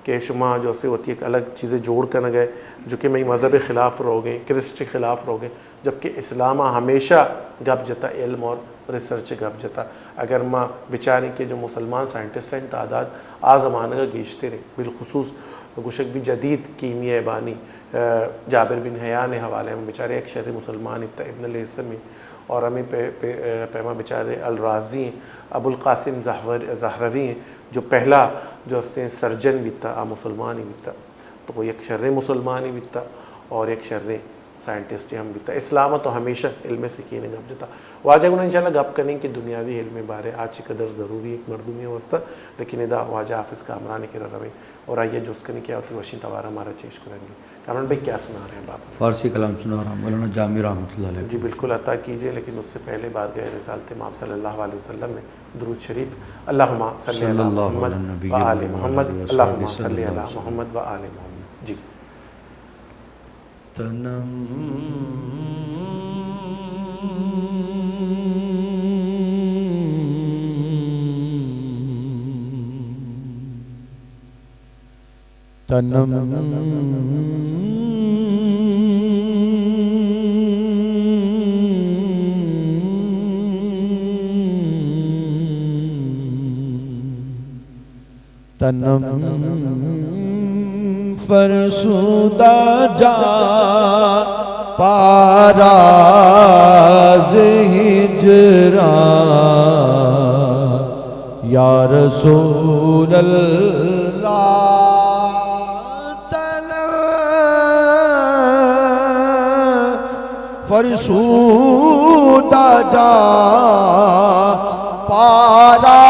کہ شما جو ہستے وتی ایک الگ چیزے جوڑ کنگ ہے، جو کہ مئی مذہب خلاف روگیں، کرسٹ خلاف روگیں، جبکہ اسلام ء ہمیشہ گپ جتا علم اور ریسرچ گپ جتا۔ اگر ما بچاریں کہ جو مسلمان سائنٹسٹ ہیں تعداد آ زمانگ گیشتر ہیں، بالخصوص گوشگ بھی جدید کیمیاء بانی، آ، جابر بن حیان حوالے میں بچارے ایک شر مسلمان ابن الہیثم اور ہمیں پہ، پہ، پیما بچارے الرازی ہیں، ابو القاسم زہور-، زہروی ہیں، جو پہلا جو ہستے ہیں سرجن بیتا، آ مسلمان ہی بیتا۔ تو وہ یک شریں مسلمان ہی بیتا اور یک شریں سائنٹسٹ ہم بیتا۔ اسلام تو ہمیشہ علم سکین گپ جتا۔ واجہ گنا انشاءاللہ گپ کنیں کہ دنیاوی علم بارے آ چقدر ضروری ایک مردمی واسطہ، لیکن ادا واجہ حافظ کامران کے رویں اور آئیے جست کنیں کہ آتی وشیں توارا ہمارا چیش کریں گے۔ کامران بھائی، کیا سنا رہے ہیں آپ؟ فارسی کلام سنا رہا ہوں، مولانا جامی رحمۃ اللہ علیہ۔ جی بالکل، عطا کیجیے، لیکن اس سے پہلے بارگاہ رسالت مآب صلی اللہ علیہ وسلم میں درود شریف، اللہم صلی علی محمد و آل محمد، اللہم صلی علی محمد و آل محمد۔ جی۔ تنم تنم تنم فرسودہ جاں پاراز ہجراں۔ یا رسول اللہ، تن فرسودہ جاں پارا،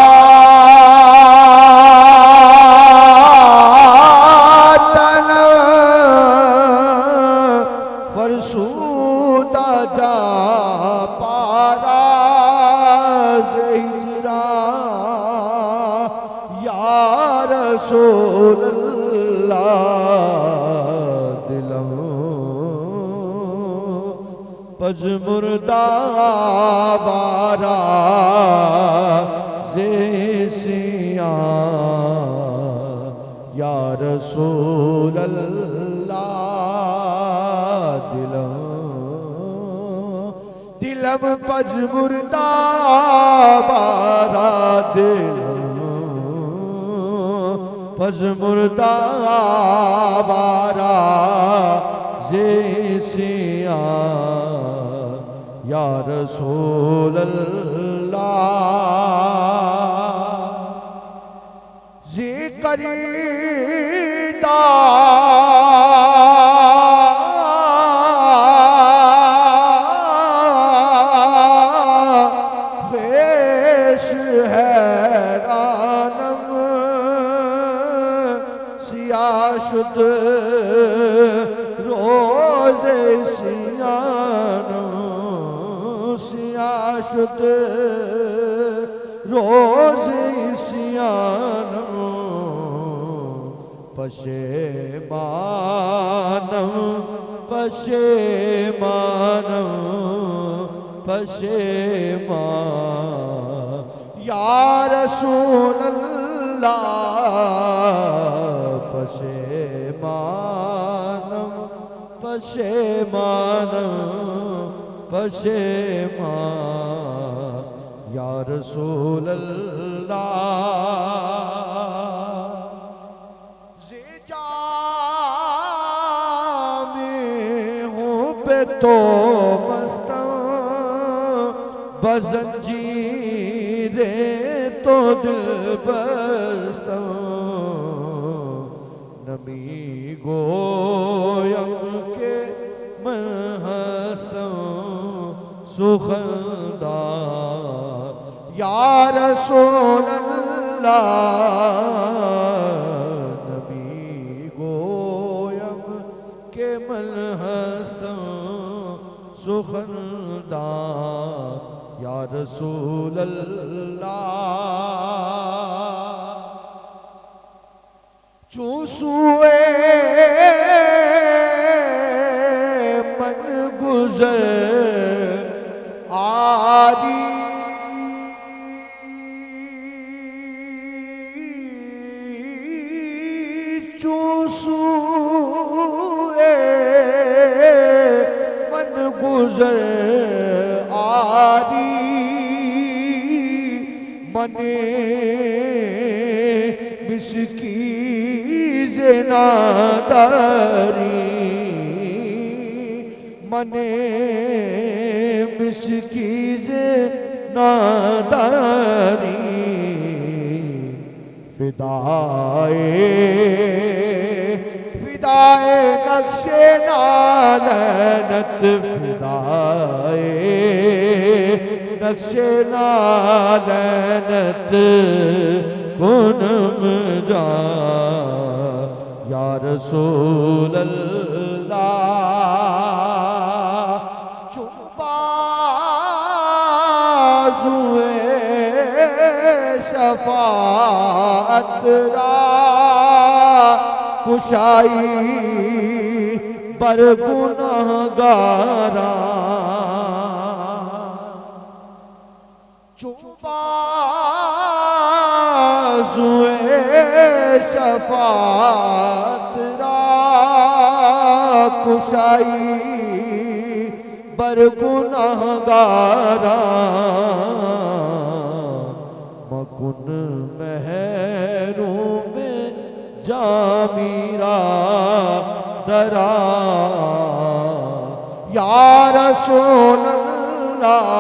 تن فرسودہ جاں پاراز ہجراں۔ یا رسول اللہ، دلم پژمردہ آوارہ زی سیاں۔ یا رسول اللہ، دلم دلم پژمردہ آوارہ، دلم پژمردہ آوارہ زی سیاں۔ یا رسول اللہ، زی خریدا خویش حیرانم۔ سیاہ شد روز سیانم، سیاہ شد روز سیانم۔ پشیمانم، پشیمانم، پشیمان۔ یا رسول اللہ، پشیمانم، پشیمانم، پشیمان۔ یا رسول اللہ، زی جامِ حُبّ تو مستم، بہ زنجیرِ تو دل بستم۔ نمی گویم کہ من ہستم سخن دان۔ یا رسول اللہ، نمی گویم کہ من ہستم سخن دان، یا رسول اللہ۔ چون سوئے من گزر آری، چون سوئے من گزر آری، من مسکیز ناداری، من مسکیز ناداری۔ فدائے، فدائے نقش نالینت، فدائے نقش نالینت کنم جان، یا رسول اللہ۔ چون بازوئے شفاعت را کشائی بر گناہگاراں، چون بازوئے شفاعت را کشائی بر گناہگاراں، مکن محروم جامی را درا، یا رسول اللہ،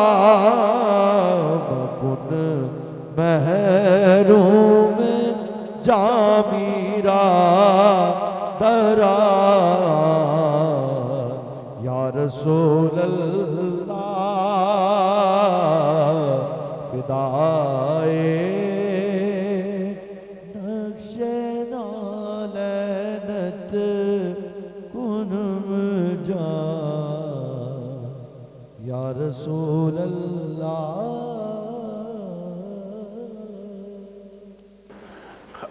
مکن محروم جامی را درا، یا رسول اللہ، فدائے نقش نالینت کنم جان، یا رسول اللہ۔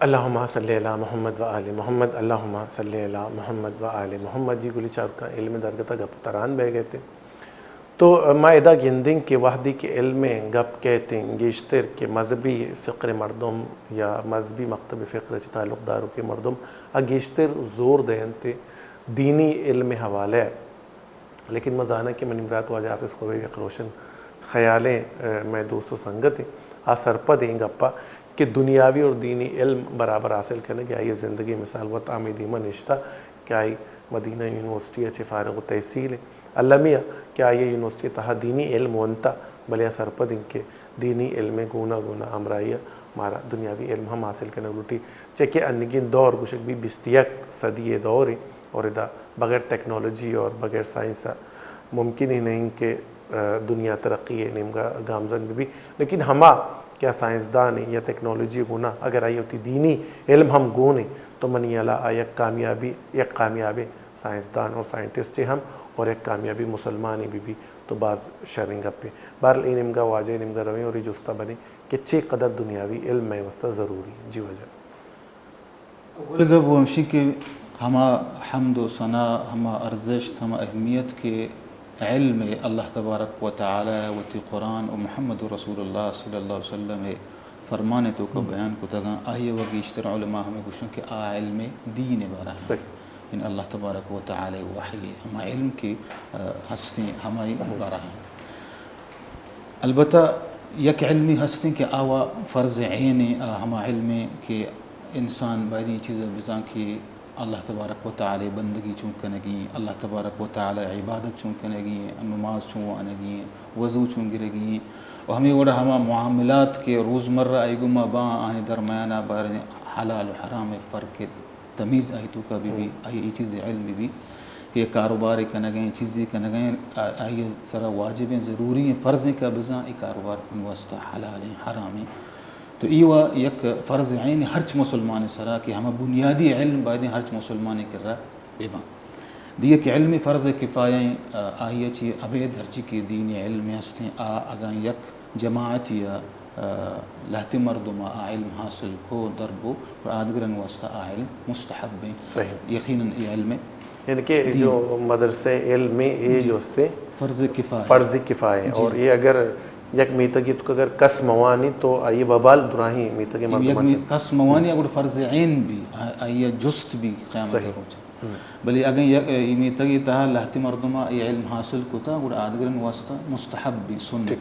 اللہم صلی علی محمد و آل محمد، اللہم صلی علی محمد و آل محمد۔ جی گلی چاروکاں، علم درگت ءَ گپ تران بہ گئے تھے۔ تو ما ادا گندیں کہ وہدے کہ علم ءِ گپ کئیت ایں، گیشتر کہ مذہبی فکر ءِ مردم یا مذہبی مکتب فکر ءَ چہ تعلق داروکیں مردم آ گیشتر زور دینت دینی علم ءِ حوالہ ءَ۔ لیکن ما زاناں کہ منی برات واجہ حافظ خوبیگ یک روشن خیالیں، ءَ، مئے دوست و سنگت ایں، آ سرپد ایں گپا کہ دنیاوی اور دینی علم برابر حاصل کنگ آئی زندگی۔ مثال وت آ مئے دیما نشتہ کہ آئی مدینہ یونیورسٹی ءَ چہ فارغ التحصیل ایں، المی ءَ کہ آئی یونیورسٹی تہا دینی علم ونتا، بلے آ سرپد ایں کہ دینی علم ءِ گونا گونا ہمراہی ءَ مارا دنیاوی علم ہم حاصل کنگ لوٹی، چہ کہ انگیں دور گوشگ بی بیست یک صدی ءِ دور ایں اور ادا بغیر ٹیکنالوجی اور بغیر سائنس ءَ ممکن ہی نہیں کہ، ءَ، دنیا ترقی ءِ نیمگا گامزن بہ بی۔ لیکن ہما کہ آ سائنسدان ایں یا ٹیکنالوجی ءِ گونا اگر آئی وتی دینی علم ہم گون ایں تو منی ہیالا آ یک کامیابی، یک کامیابیں سائنسدان اور سائنٹسٹے ہم اور یک کامیابیں مسلمانے بہ بی تو باز شریں گپے۔ بہرحال اے نیمگا واجہ ءِ نیمگا رویں اور اے جستا بنیں کہ چے قدر دنیاوی علم مئے واسطہ ضروری ایں۔ جی واجہ۔ اول گپ وہ ہمشی کہ ہما حمد و ثنا، ہما ارزشت، ہما اہمیت کہ علم ءِ اللہ تبارک و تعالی وتی قرآن و محمد رسول اللہ صلی اللہ علیہ وسلم ءِ فرمان ءِ توکا بیان کتگاں، آئی ءَ و گیشتر علماء ہمے گوشن کہ آ علم دین ءِ بارہ ءَ۔ صحیح۔ ان اللہ تبارک و تعالی وحی ءِ ہما علم کہ، ءَ، ہستیں ہمائی بارہ ءَ۔ البتہ یک علمی ہستیں کہ آوا فرض عین ایں، آ ہما علم ایں کہ انسان باید ایں چیز بزان کہ اللہ تبارک و تعالی بندگی چون کنگی، اللہ تبارک و تعالی عبادت چون کنگی، نماز چون وانگی، وضو چون گرگی، و ہمے وڑا ہما معاملات کہ روزمرہ آئی گما باں، آنی درمیانا باریں حلال و حرام فرق تمیز آئی توکا بہ بی، آئی ای چیز علم بہ بی۔ کہ کاروبارے کنگ ءَ ایں، چیزے کنگ ءَ ایں، آ-، آئی ءِ سرا واجب ایں، ضروری ایں، فرض ایں کہ بزاں اے کاروبار من واسطہ حلال ایں، حرام ایں۔ تو اے وا یک فرض عین ہرچ مسلمان ءِ سرا کہ ہما بنیادی علم باید ایں ہرچ مسلمان ءِ کرا بہ باں۔ دیگہ کہ علم فرض کفایہ ایں، آ، آئی ءَ چہ ابید ہرچی کہ دینی علم ہستیں، آ اگاں یک جماعتی ءَ، آ، لہتے مردم ءَ آ علم حاصل کو، در بو، پر آدگرانی واسطہ آ علم مستحب ایں۔ صحیح۔ یقیناً اے علم یعنی کہ دین۔ جو مدرسہ علم ایں، اے جی۔ جو ہستیں فرض کفایہ۔ فرض کفایہ۔ جی۔ اور اے اگر یک میتگے تو اگر کس موانی تو آئی وبال دراہیں میتگے یک مردم می-، کس موانی اگر فرض عین بی، آ-، آئی جست بی قیامت صحیح۔ روچ۔ ہم۔ بلے اگاں یک، اے میتگ ءِ تہا لہتے مردماں اے علم حاصل کتا، گڑا آدگرانی واسطہ مستحب بی، سنت۔ ٹھیک۔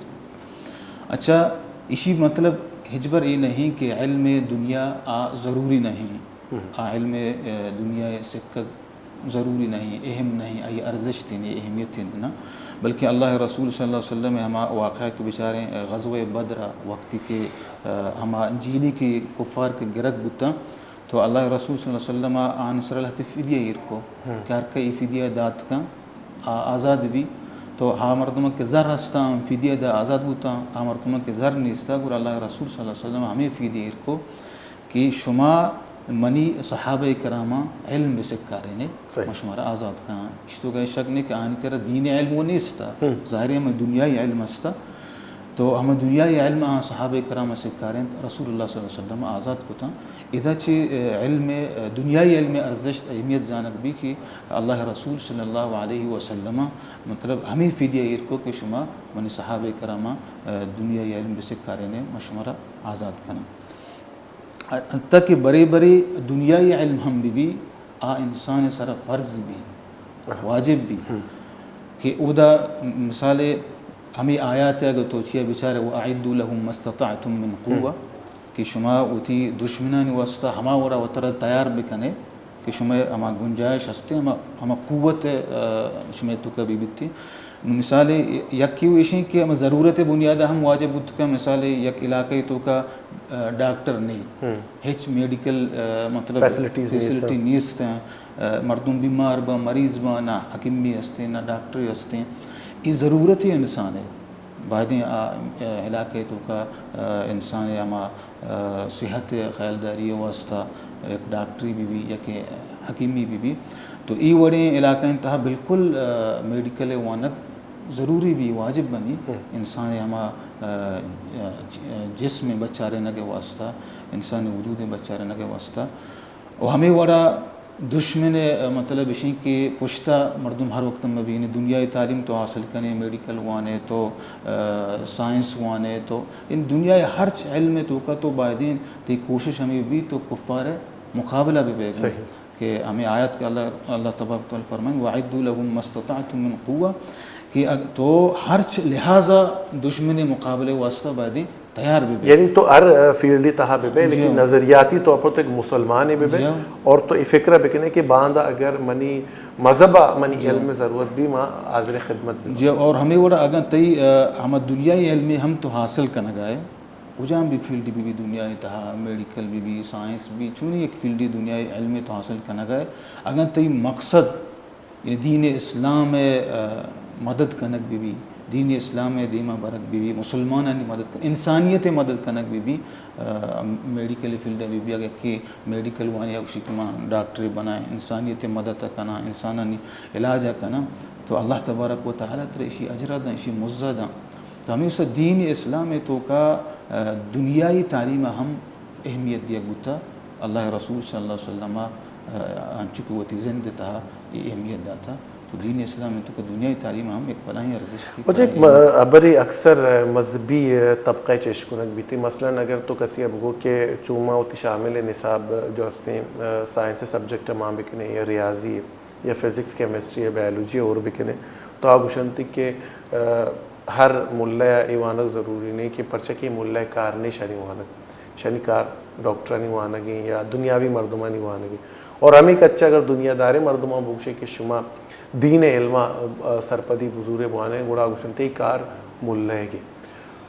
اچھا، ایشی مطلب ہچبر اے نہیں کہ علم دنیا آ ضروری نہیں۔ ہم۔ آ علم، اے، دنیا ءِ سکگ ضروری نہیں، اہم نہیں، آئی ارزشت نہیں، اہمیت نہیں، نہ۔ بلکہ اللہ ءِ رسول صلی اللہ علیہ وسلم ءِ ہما واقعہ کہ بچاریں، اے، غزوہ بدر ءَ وقتی کہ، اے، ہما جیلی کہ کفار کہ گرگ بوتاں، تو اللہ ءِ رسول صلی اللہ علیہ وسلم ءَ آہانی سرا لہتے فدیہ ایر کو، ہم۔ کہ ہر کہ اے فدیہ دات کن، آ آزاد بی۔ تو ہا مردم کہ زر ہستاں، فدیہ دا آزاد بوتاں، ہا مردم کہ زر نیستا، گڑا اللہ ءِ رسول صلی اللہ علیہ وسلم ءَ ہمے فدیہ ایر کو کہ شما منی صحابہ کراماں علم بسکارینے، صحیح۔ من شمارا آزاد کناں۔ اشتو کہ شک نہیں کہ آہانی کرا دین علم وہ نیستا، ہم۔ ظاہر ہے ہمیں دنیائی علم ہستا۔ تو ہما دنیائی علم آ صحابہ کرام ءَ سکارینت، رسول اللہ صلی اللہ علیہ وسلم ءَ آزاد کتاں۔ ادا چہ، اے، علم، اے، دنیائی علم ءِ ارزشت، اہمیت زانگ بی کہ اللہ ءِ رسول صلی اللہ علیہ وسلم ءَ مطلب ہمے فدیہ ایر کو کہ شما منی صحابہ کراماں، اے، دنیائی علم بسکارینے، من شمارا آزاد کناں۔ حتی کہ برے برے دنیائی علم ہم بہ بی، آ انسان ءِ سرا فرض بی، واجب بی۔ ہم۔ کہ اودا مثال ہمے آیات ءَ اگر تو چیا بچارے، وَأَعِدُّوا لَهُم مَّا اسْتَطَعْتُم مِّن قُوَّةٍ، ہم۔ کہ شما وتی دشمنانی واسطہ ہما وڑا وترا تیار بکنے کہ شما ہما گنجائش ہستے، ہما، ہما قوت، آ، شما توکا بہ بیتی۔ نوں مثال یکی و ایشیں کہ ہما ضرورت بنیاد ہم واجب بوت کہ مثال یک علاقہ توکا، آ، ڈاکٹر نہیں، ہم۔ ہچ میڈیکل، آ، مطلب فیسلٹیز نیست۔ فیسلٹی نیست ہیں، آ، مردم بیمار با، مریض با، نہ حکیمی ہستے، نہ ڈاکٹری ہستے۔ یہ ضرورت انسان ہے۔ بایدیں آ، آ، علاقہ توکا، آ، انسان ہما، آ، صحت خیالداری واسطہ یک ڈاکٹری بہ بی، یک حکیمی بہ بی۔ تو ای وڑیں علاقہ تہا بالکل، آ، میڈیکل وانگ ضروری بی، واجب بنی۔ ہم۔ انسان ہما، آ، آ، جسم بچارینگ واسطہ، انسانی وجود بچارینگ واسطہ۔ و ہمے وڑا دشمن ءِ، مطلب، اشیں کہ پشتا مردم ہر وقت مہ بی، یعنی دنیائی تعلیم تو حاصل کنے، میڈیکل وانے تو، آ، سائنس وانے تو، ان دنیائی ہرچ علم توکا تو بایدیں تئی کوشش ہمیں بی تو کفار مقابلہ بہ بے۔ صحیح۔ کہ ہمیں آیات کہ اللہ، اللہ تبارک و تعالی فرمائیں، وَأَعِدُّوا لَهُم مَّا اسْتَطَعْتُم مِّن قُوَّةٍ، کہ اگ-، تو ہرچ لحاظا دشمن مقابلے واسطہ بایدیں تیار بہ بے۔ یعنی تو ہر، آ، فیلڈ تہا بہ بے، جی۔ لیکن نظریاتی طور پر تو ایک مسلمان ہی بہ بے، جی۔ اور تو یہ فکر بکنے کہ باندا اگر منی مذہب، منی، جی۔ علم ضرورت بی، ما حاضر خدمت بی۔ جی، اور ہمیں وڑا اگر تئی، آ، ہما دنیائی علم ہم تو حاصل کنگا ہے، کجام بھی فیلڈ بہ بی دنیا تہا، میڈیکل بہ بی، سائنس بہ بی، چونی یک فیلڈ دنیائی علم تو حاصل کنگا ہے، اگر تئی مقصد یعنی دین اسلام ءِ، آ، مدد کنگ بہ بی، دین اسلام ءِ دیما برگ بہ بی، مسلمانانی مدد کنگ، انسانیت ءِ مدد کنگ بہ بی، آ، میڈیکل فیلڈ ءَ بہ بی، اگر کہ میڈیکل وانی ءَ گوشی کہ ما ڈاکٹرے بنائیں، انسانیت ءِ مدد ءَ کناں، انسانانی علاج ءَ کناں، تو اللہ تبارک و تعالی ترا اشی اجر ءَ داں، اشی مزہ داں۔ تو ہمے واسطہ دین اسلام ءِ توکا، آ، دنیائی تعلیم ءَ ہم اہمیت دیگ بوتا۔ اللہ ءِ رسول صلی اللہ علیہ وسلم ءَ، آ، انچو کہ وتی زند ءِ تہا اے اہمیت داتا۔ تو دین اسلام ءِ توکا دنیائی تعلیم ہم یک بلاہیں ارزشتے۔ واجہ، یک م-، ہبرے اکثر، آ، مذہبی، آ، طبقہ چہ اشکنگ بیتی۔ مثلاً اگر تو کسی ءَ بگو کہ چو ما وتی شامل نصاب جو ہستیں، آ، سائنس سبجیکٹ ءَ مان بکنے یا ریاضی یا فزکس، کیمسٹری یا بایولوجی اور بکنے، تو آ گوشنتی کہ، آ، ہر ملا ءَ اے وانگ ضروری نہیں کہ پرچہ کہ ملا ءِ کار نہیں شانی وانگ۔ شانی کار ڈاکٹرانی وانگیں یا دنیاوی مردمانی وانگیں۔ اور ہمیں کچ ءَ اگر دنیا داریں مردماں بگوشے کہ شما دین ءِ علم ءَ، آ، سرپدی بزورے بوانے، گڑا گوشنت اے کار ملائیگیں۔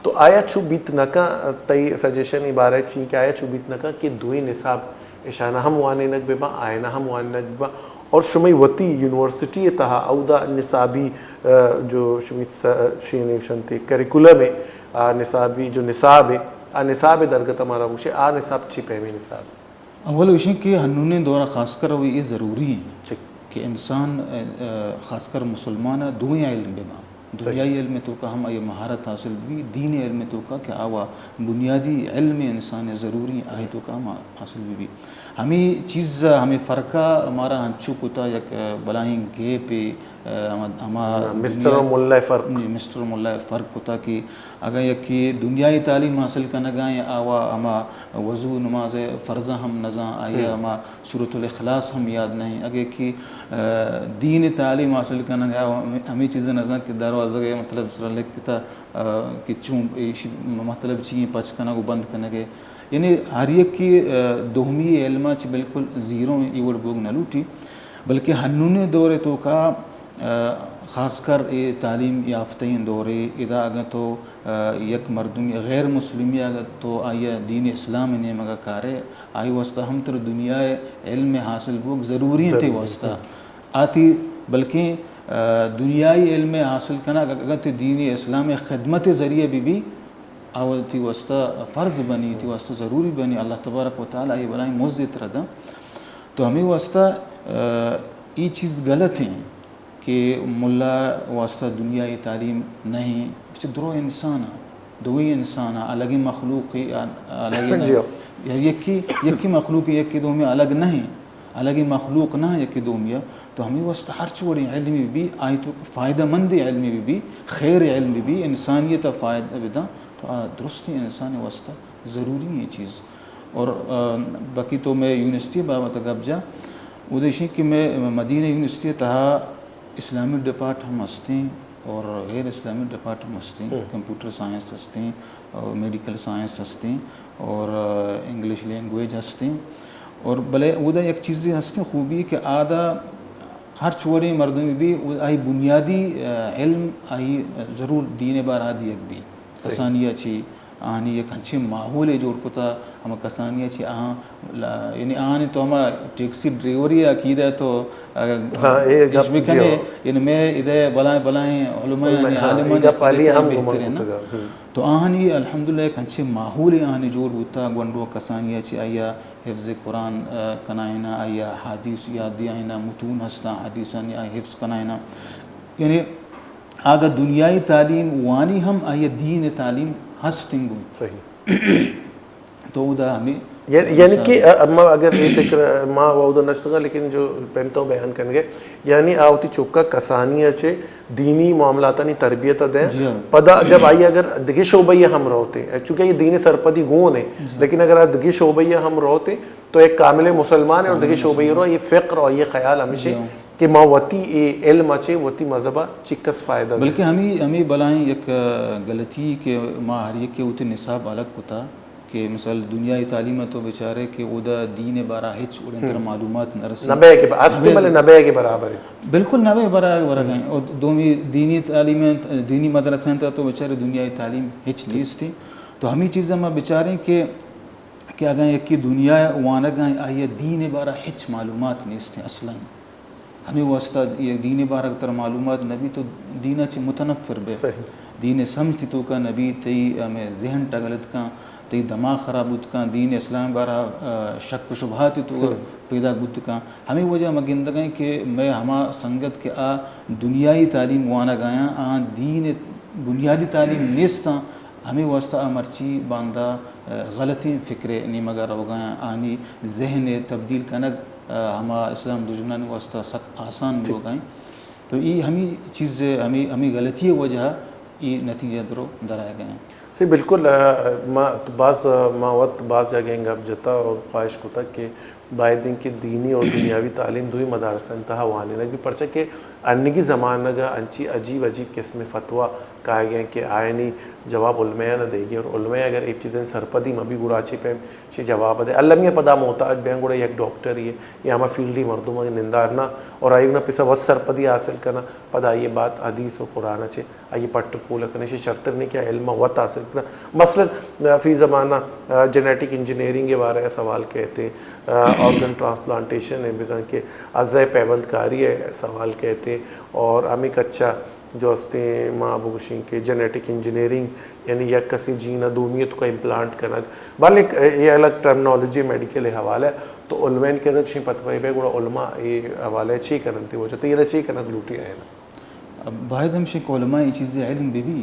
تو آیا چو بیت نہ کن، تئی سجیشن ءِ بارہ ءَ چی کہ آیا چو بیت نہ کن کہ دوئیں نصاب اشانہ ہم وانینگ بہ باں، آئینہ ہم وانینگ بہ باں، اور شمئی وتی یونیورسٹی ءِ تہا اودا نصابی، آ، جو شمی س-، شی نوشنتی کریکولم ءِ، آ، نصابی جو نصاب ءِ، آ نصاب ءِ درگت ءَ مارا گوشے، آ نصاب چی پیمیں نصاب؟ اول ایشیں کہ ہنونیں دور ءَ خاص کر اے ضروری ہیں ٹھیک۔ کہ انسان، آ، آ، خاص کر مسلمان ءَ دوئیں علم بہ باں۔ صحیح۔ دنیائی علم ءِ توکا ہم آئی مہارت حاصل بی، دین علم ءِ توکا کہ آوا بنیادی علم انسان ءِ ضروری ہیں، آئی توکا ہم حاصل بی۔ ہمے چیز ءَ، ہمے فرق ءَ مارا انچو کتا یک، آ، بلاہیں گیپے، آ، ہما، ہما ہاں، مسٹر دنیا، اور ملا ءِ فرق۔ جی، مسٹر اور ملا ءِ فرق کتا کہ اگاں یکے دنیائی تعلیم حاصل کنگا ہیں، آوا ہما وضو نماز ءِ فرضاں ہم نزاں، آئی ءَ ہم۔ ہما سورۃ الاخلاص ہم یاد نہیں۔ اگہ کہ، آ، دین تعلیم حاصل کنگا، ہمے، ہمے چیز نزاں کہ دروازگ ءِ مطلب سرا لکھتا، آ، کہ چون ایشی مطلب چی ہیں، پچ کنگ و بند کنگ ءِ۔ یعنی ہر یکے، آ، دومی علم ءَ چہ بالکل زیرو ایں، اے وڑ بوگ نہ لوٹی، بلکہ ہنونیں دور ءِ توکا، آ، خاص کر اے تعلیم یافتہ ایں دورے، ادا اگاں تو، آ، یک مردمی غیر مسلمی اگاں تو آئی ءَ دین اسلام ءِ نیمگ ءَ کارے، آئی واسطہ ہم تر دنیا ءِ علم ءِ حاصل بوگ ضروری ایں تئی ضروری۔ واسطہ۔ آ تئی بلکیں، آ، دنیائی علم ءِ حاصل کنگ اگاں تئی دین اسلام ءِ خدمت ءِ ذریعہ بہ بی، آ وتی واسطہ فرض بنی، تئی واسطہ ضروری بنی، اللہ تبارک و تعالی اے بلاہیں مزے ترا داں۔ تو ہمے واسطہ، آ، اے چیز غلط ایں کہ ملا واسطہ دنیائی تعلیم نہیں، بچہ درو انسان آ، دوئی انسان آ، الگیں مخلوق ءِ، آ، الگیں نہ، جی ہاں۔ یا یکی، یکی مخلوق یکی دومی الگ نہیں، الگیں مخلوق نہ یکی دومی آ۔ تو ہمے واسطہ ہرچ وڑیں علمی بی، آئی تو فائدہ مند علمی بی، خیر علمی بی، انسانیت ءَ فائدہ بداں۔ تو آ درستیں انسان ءِ واسطہ ضروری ایں چیز۔ اور، آ، باقی تو مئے یونیورسٹی ءِ بابت ءَ گپ جا، اود ایشیں کہ مئے مدینہ یونیورسٹی ءِ تہا اسلامک ڈپارٹ ہم ہستیں اور غیر اسلامک ڈپارٹ ہم ہستیں، ہم۔ کمپیوٹر سائنس ہستیں اور میڈیکل سائنس ہستیں اور، آ، انگلش لینگویج ہستیں۔ اور بلے اودا یک چیزے ہستیں خوبی کہ آدا ہرچ وڑیں مردمے بی، آئی بنیادی، آ، علم آئی ضرور دین ءِ بارہ ءَ دیگ بی۔ صحیح۔ کسانی ءَ چی آہانی یک انچیں ماحولے جوڑ کتا، ہما کسانی ءَ چی آہاں لا-، یعنی آہانی تو ہما ٹیکسی ڈرائیوری ءِ عقیدہ تو، آ، ہاں، اے گپ اش بکنے، جی ہو۔ یعنی مئے ادے بلائیں، بلائیں علماء، علماء، یعنی ہاں، عالماں اے گپ عقیدہ علی چاہے ہم گمان بہترین نا۔ کتا، ہم۔ تو آہانی الحمدللہ یک انچیں ماحولے آہانی جوڑ بوتا، گونڈو کسانی ءَ چی آئی ءَ حفظ قرآن، آ، کنائیناں، آئی ءَ احادیث یاد دیائیناں، متون ہستاں، حدیثانی آئی حفظ کنائیناں۔ یعنی آگا دنیائی تعلیم وانی ہم آئی ءَ دین تعلیم ہست انگو۔ صحیح۔ تو اودا ہمیں یعنی، یعنی مثال کہ، آ، ما اگر یہ فکر، آ، ما اودا نشتگا، لیکن جو پین تو بیان کنگے، یعنی آ وتی چکا کسانی ءَ چے دینی معاملاتانی تربیت ءَ دیں۔ جی ہاں۔ پدا جب آئی اگر دگہ شعبہ ءَ ہم روتے، چونکہ یہ دین سرپدی گون ہے، جی۔ لیکن اگر آ دگہ شعبہ ءَ ہم روتے، تو ایک کامل مسلمان ہے اور دگہ شعبہ ءَ رو، یہ فکر اور یہ خیال ہمیشہ جی ہاں۔ کہ ما وتی اے علم ءَ چے وتی مذہب ءَ چکس فائدہ دے۔ بلکہ ہمیں، ہمیں بلائیں یک، آ، غلطی کہ ما ہر یک کے وتی نصاب الگ کتا۔ کہ مثال دنیائی تعلیم ءَ تو بچارے کہ اودا دین ءِ بارہ ءَ ہچ وڑیں ترا ہم۔ معلومات نہ رسی۔ نہ بے کہ با-، ہستی نہ بے۔ بلے نہ بے کہ برابر ہے۔ بالکل نہ بے برابر ہیں۔ اور دومی دینی تعلیم، دینی مدرسہ ہیں تو بچارے دنیائی تعلیم ہچ نیستی۔ تو ہمیں چیز ہم بچاریں کہ، کہ اگاں یکی دنیا وانگ ءَ آئی ءَ دین ءِ بارہ ءَ ہچ معلومات نیستی اصلاً۔ ہمے واسطہ یہ دین ءِ بارہ ءَ ترا معلومات نہ بی تو دین ءَ چہ متنفر بے۔ صحیح۔ دین ءِ سمجھ تئی توکا نہ بی، تئی ہمے ذہن ٹگلت کن، تئی دماغ خراب بوت کن، دین اسلام ءِ بارہ ءَ، آ، شک و شبہات تئی توکا ہم۔ پیدا بوت کن۔ ہمے وجہ ما گندگ ایں کہ مئے ہما سنگت کہ آ دنیائی تعلیم وانگ ءَ آیاں، آ دین ءِ بنیادی تعلیم نیستاں، ہمے واسطہ آ مرچی باندا، آ، غلطیں فکر ءِ نیمگ ءَ روگ ءَ آیاں، آہانی ذہن ءِ تبدیل کنگ، آ، ہما اسلام دژمنانی واسطہ سک آسان ٹھیک۔ بوگ ءَ انت۔ تو ای ہمے چیز، ہمے، ہمے غلطی ءِ وجہ ءَ ای نتیجہ درو درآیگ ءَ انت۔ سی بالکل، آ، ما باز، ما وت باز جاگہ گپ جتا اور خواہش کتا کہ باید انت کہ دینی اور دنیاوی تعلیم دوئی مدارسانی تہا وانینگ بی، پرچا کہ انیگی زمانگ ءَ انچی عجیب عجیب قسم فتویٰ کائیگ ءَ کہ آیانی جواب علماء نہ دیگی، اور علماء اگر اے چیزیں سرپدی مہ بی گڑا چی پیم چی جواب دے۔ المی پدا محتاج بیاں گڑا یک ڈاکٹر یے یا ہما فیلڈی مردم نندارنا اور آئی نا پسا وت سرپدی حاصل کنا، پدا آئی بات حدیث و قرآن چے آئی پٹ پول کنے، شرتر نے کہ علم وت حاصل مثلاً، فی زمانہ، آ، جینیٹک انجینئرنگ ءِ بارہ ءَ سوال کئیت، آ، آرگن ٹرانسپلانٹیشن ءِ، بزاں کہ ازا ءِ پیوند کاری ءِ سوال کئیت، اور ہمے کچ ءَ جو استیں ما بگوشیں کہ جینیٹک انجینئرنگ، یعنی یک کسی جین ءَ دومی ءِ توکا امپلانٹ کنگ، بلے ایک، اے الگ ٹرمنالوجی میڈیکل ءِ حوالہ ءَ، تو علماء ءِ کرا چشیں فتوی بہ، گڑا علماء اے حوالہ ءَ چے کننت، وجہ تئی را چے کنگ لوٹی آیاں؟ باید ہمشیں کہ علماء اے چیز ءِ علم بہ بی۔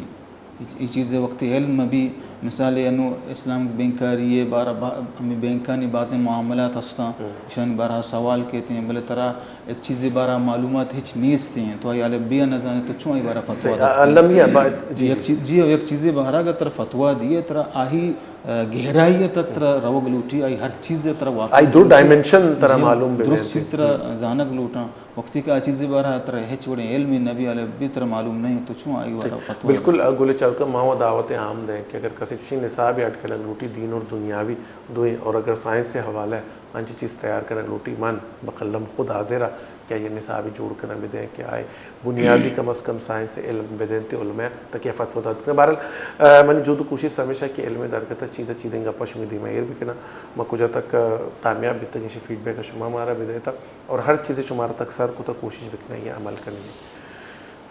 اے چیز ءِ وقت علم مہ بی، مثال انو اسلامک بینکاری ءِ بارہ با-، ہمے بینکانی بازیں معاملات ہستاں، ہم۔ ایشانی بارہ سوال کئیت، بلے ترا یک چیزے بارہ معلومات ہچ نیست ایں، تو آئی الف بے ءَ نہ زانے، تو چون آئی بارہ فتوا صحیح، دات؟ المیہ با-، جی، یک جی۔ چیز، جی، یک چیزے بارہ اگر ترا فتوا دیے، ترا آہی، آ، گہرائی ءَ تک ترا روگ لوٹی، آئی ہر چیز ءَ ترا واقف آئی دو لوٹی۔ ڈائمنشن ترا جی، معلوم بہ درست بنت۔ چیز ترا ہم۔ زانگ لوٹاں۔ وقتی کہ آ چیزے بارہ ترا ہچ وڑیں علم نہ بی، الف بے ترا معلوم نہ ایں، تو چون آئی بارہ فتوا دات؟ بالکل، آ، گل چاروکاں، ما وَ دعوت عام دیں کہ اگر کسی چشیں نصابے اڈ کنگ لوٹی، دین اور دنیاوی دوئیں، اور اگر سائنس ءِ حوالہ ءَ انچیں چیز تیار کنگ لوٹی، من بقلم خود حاضر آں کہ آئی ءَ نصابے جوڑ کنگ بدیں کہ آئی بنیادی کم از کم سائنس ءِ علم بدینت علماء ءَ، تاکہ فتوا دات کناں۔ بہرحال، آ، منی جہد و کوشست ہمیش ایں کہ علم ءِ درگت ءَ چیز ءَ چیدیں گپاں شمے دیما ایر بکناں۔ ما کجا تک، آ، کامیاب بیتگیں، ایشی فیڈ بیک ءَ شما مارا بدئیت اور ہر چیزے شمارا تک سر کتگ، کوشش بکناں آئی ءَ عمل کنگی۔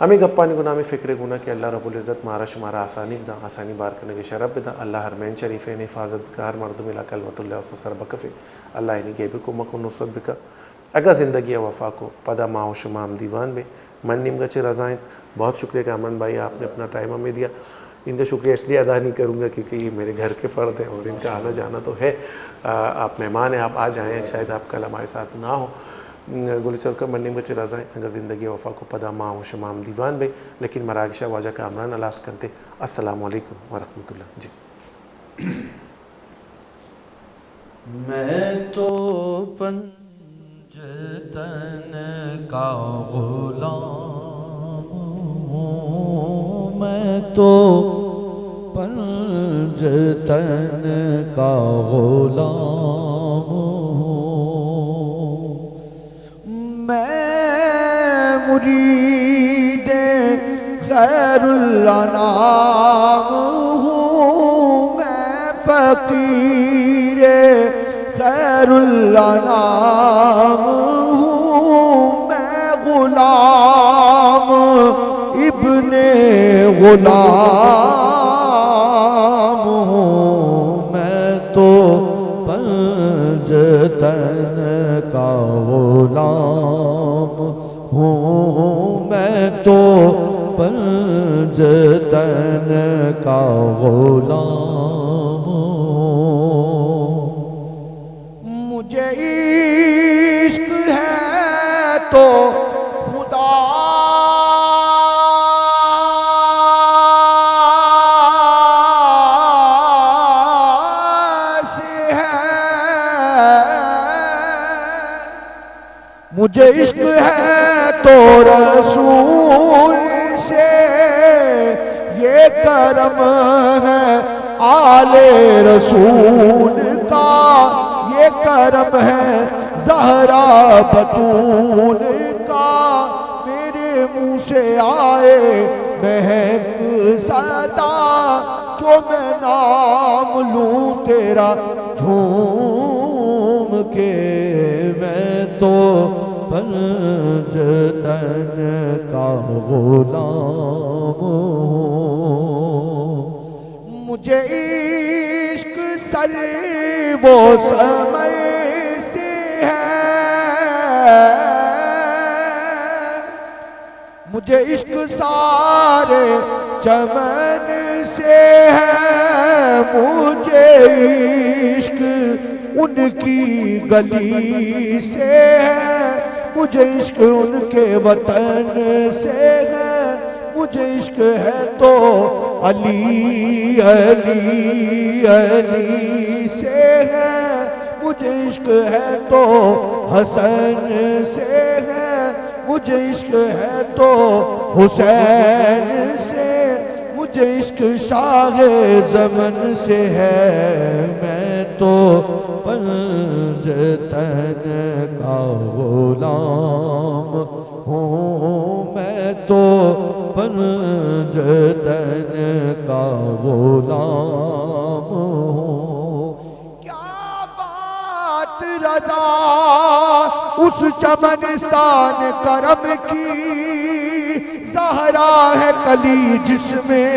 ہمے گپانی گونا، ہمے فکر ءِ گونا کہ اللہ رب العزت مارا شمارا آسانی بداں، آسانی بار کنگ ءِ شرپ بداں۔ اللہ حرمین شریفین ءِ حفاظت بکا، ہر مردم علاقہ کلمت اللہ ءِ واسطہ سر بکفے، اللہ آیانی گیب ءَ کمک و نصرت بکا۔ اگاں زندگی ءَ وفا کو، پدا ما و شما ہم دیوان بیں۔ من نیمگا چہ رضا ایں۔ بہت شکریہ کامران بھائی، آپ نے اپنا ٹائم ہمیں دیا۔ ان کا شکریہ اس لیے ادا نہیں کروں گا کیونکہ یہ میرے گھر کے فرد ہیں اور ان کا آنا جانا تو ہے۔ آ، آپ مہمان ہیں، آپ آ جائیں، شاید آپ کل ہمارے ساتھ نہ ہو۔ گل چاروکاں، من نیمگا چہ رضا ایں، اگاں زندگی ءَ وفا کو، پدا ما و شما ہم دیوان بیں، لیکن مراگش ءَ واجہ کامران ہلاس کنت۔ السلام علیکم ورحمۃ اللہ۔ جی۔ میں تو پنج تن کا غلام ہوں، میں تو پنج تن کا غلام ہوں۔ میں مرید خیر الانام ہوں، میں فقیر خیر الانام ہوں، میں غلام ابن غلام ہوں، میں تو پنج تن کا غلام ہوں، میں تو پنج تن کا غلام ہوں۔ مجھے عشق ہے تو خدا سے ہے، مجھے عشق ہے تو رسول سے، یہ کرم ہے آل رسول کا، یہ کرم ہے زہرا بتول کا۔ میرے منہ سے آئے مہک صدا، جو میں نام لوں تیرا جھوم کے، میں تو پنج تن کا غلام ہوں۔ مجھے عشق سر و سمر سے ہے، مجھے عشق سارے چمن سے ہے، مجھے عشق ان کی گلی سے ہے، مجھے عشق ان کے وطن سے ہے، مجھے عشق ہے تو علی، علی، علی سے ہے، مجھے عشق ہے تو حسن سے ہے، مجھے عشق ہے تو حسین سے، مجھے عشق شاہ زمن سے ہے۔ میں تو پنج تن کا غلام ہوں، میں تو پنجتن کا غلام ہوں۔ کیا بات رضا اس چمنستان کرم کی، زہرا ہے کلی جس میں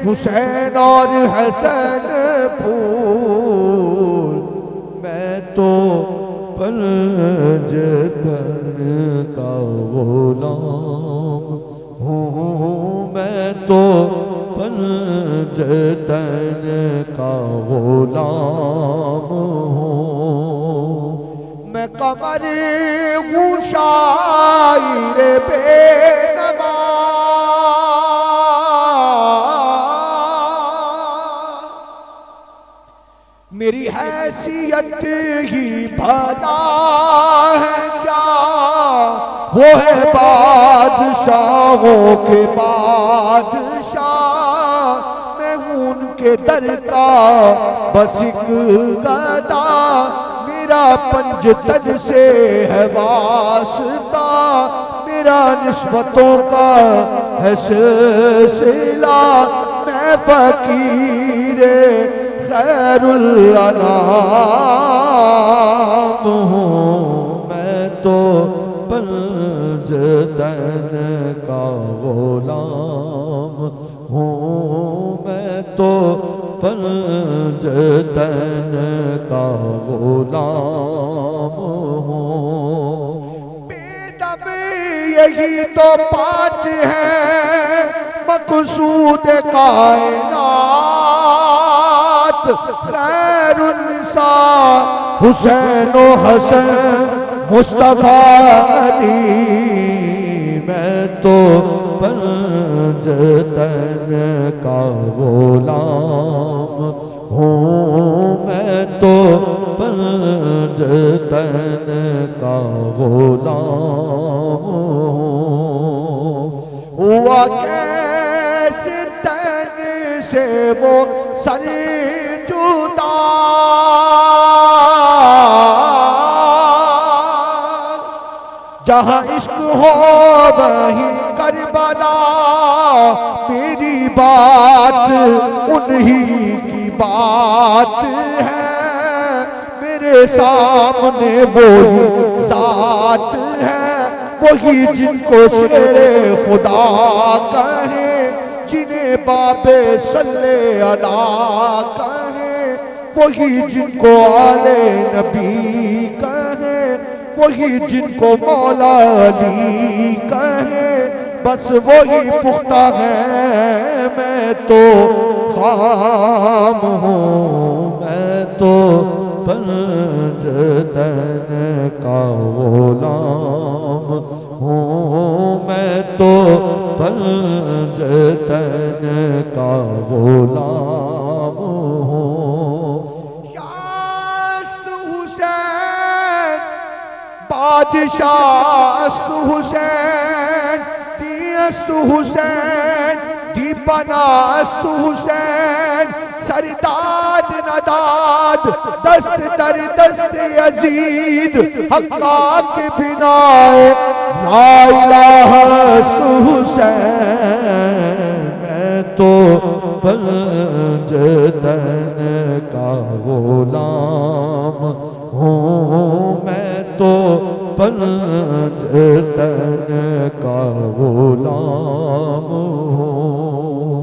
حسین اور حسن پھول۔ میں تو پنجتن کا غلام ہوں، میں تو پنجتن کا غلام ہوں۔ میں قمر ہوں شاعر بے نوا، میری حیثیت ہی بھلا ہے کیا؟ وہ ہے بادشاہوں کے بادشاہ، میں ہوں ان کے در کا بس ایک گدا۔ میرا پنجتن سے ہے واسطہ، میرا نسبتوں کا ہے سلسلہ، میں فقیر خیر الانام ہوں۔ میں تو پنجتن کا غلام ہوں، میں تو پنجتن کا غلام ہوں۔ بے دم یہی تو پاٹ ہے مقصود کائنات، خیر النساء حسین و حسن مصطفیٰ علی۔ میں تو پنجتن کا غلام ہوں، میں تو پنجتن کا غلام ہوں۔ ہوا کیسے تن سے وہ سر جدا، جہاں عشق ہو وہیں کربلا، میری بات انہی کی بات ہے، میرے سامنے وہی ذات ہے، وہی جن کو شیر خدا کہیں، جنہیں باب صلی علی کہیں، وہی جن کو آل نبی کہیں، وہی جن کو مولا علی کہیں، بس وہی پختہ ہیں، میں تو خام ہوں۔ میں تو پنجتن کا غلام ہوں، میں تو پنجتن کا غلام ہوں۔ شاہ است حسین، بادشاہ است حسین، دی است حسین، دی پناہ است حسین، سر داد نداد، دست در دست یزید، حقا کہ بنائے لا الہ است حسین۔ میں تو پنجتن کا غلام ہوں، میں تو پنجتن کا غلام ہوں۔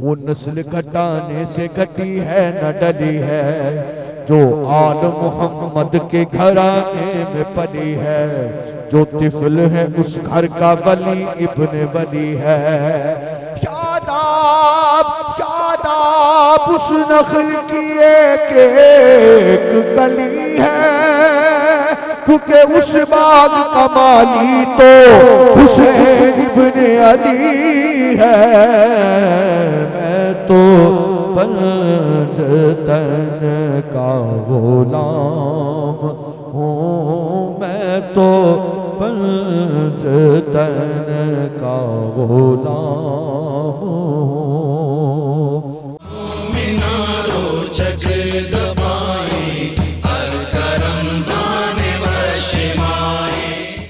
وہ نسل گھٹانے سے گھٹی ہے، نہ ڈلی ہے، جو آل محمد کے گھرانے میں پلی ہے۔ جو طفل ہے، اس گھر کا ولی ابن ولی ہے۔ شاداب، شاداب اس نخل کی ایک ایک کلی ہے، کیونکہ اس باغ کا مالی تو حسین ابن علی ہے۔ میں تو پنجتن کا غلام ہوں، میں تو پنجتن کا غلام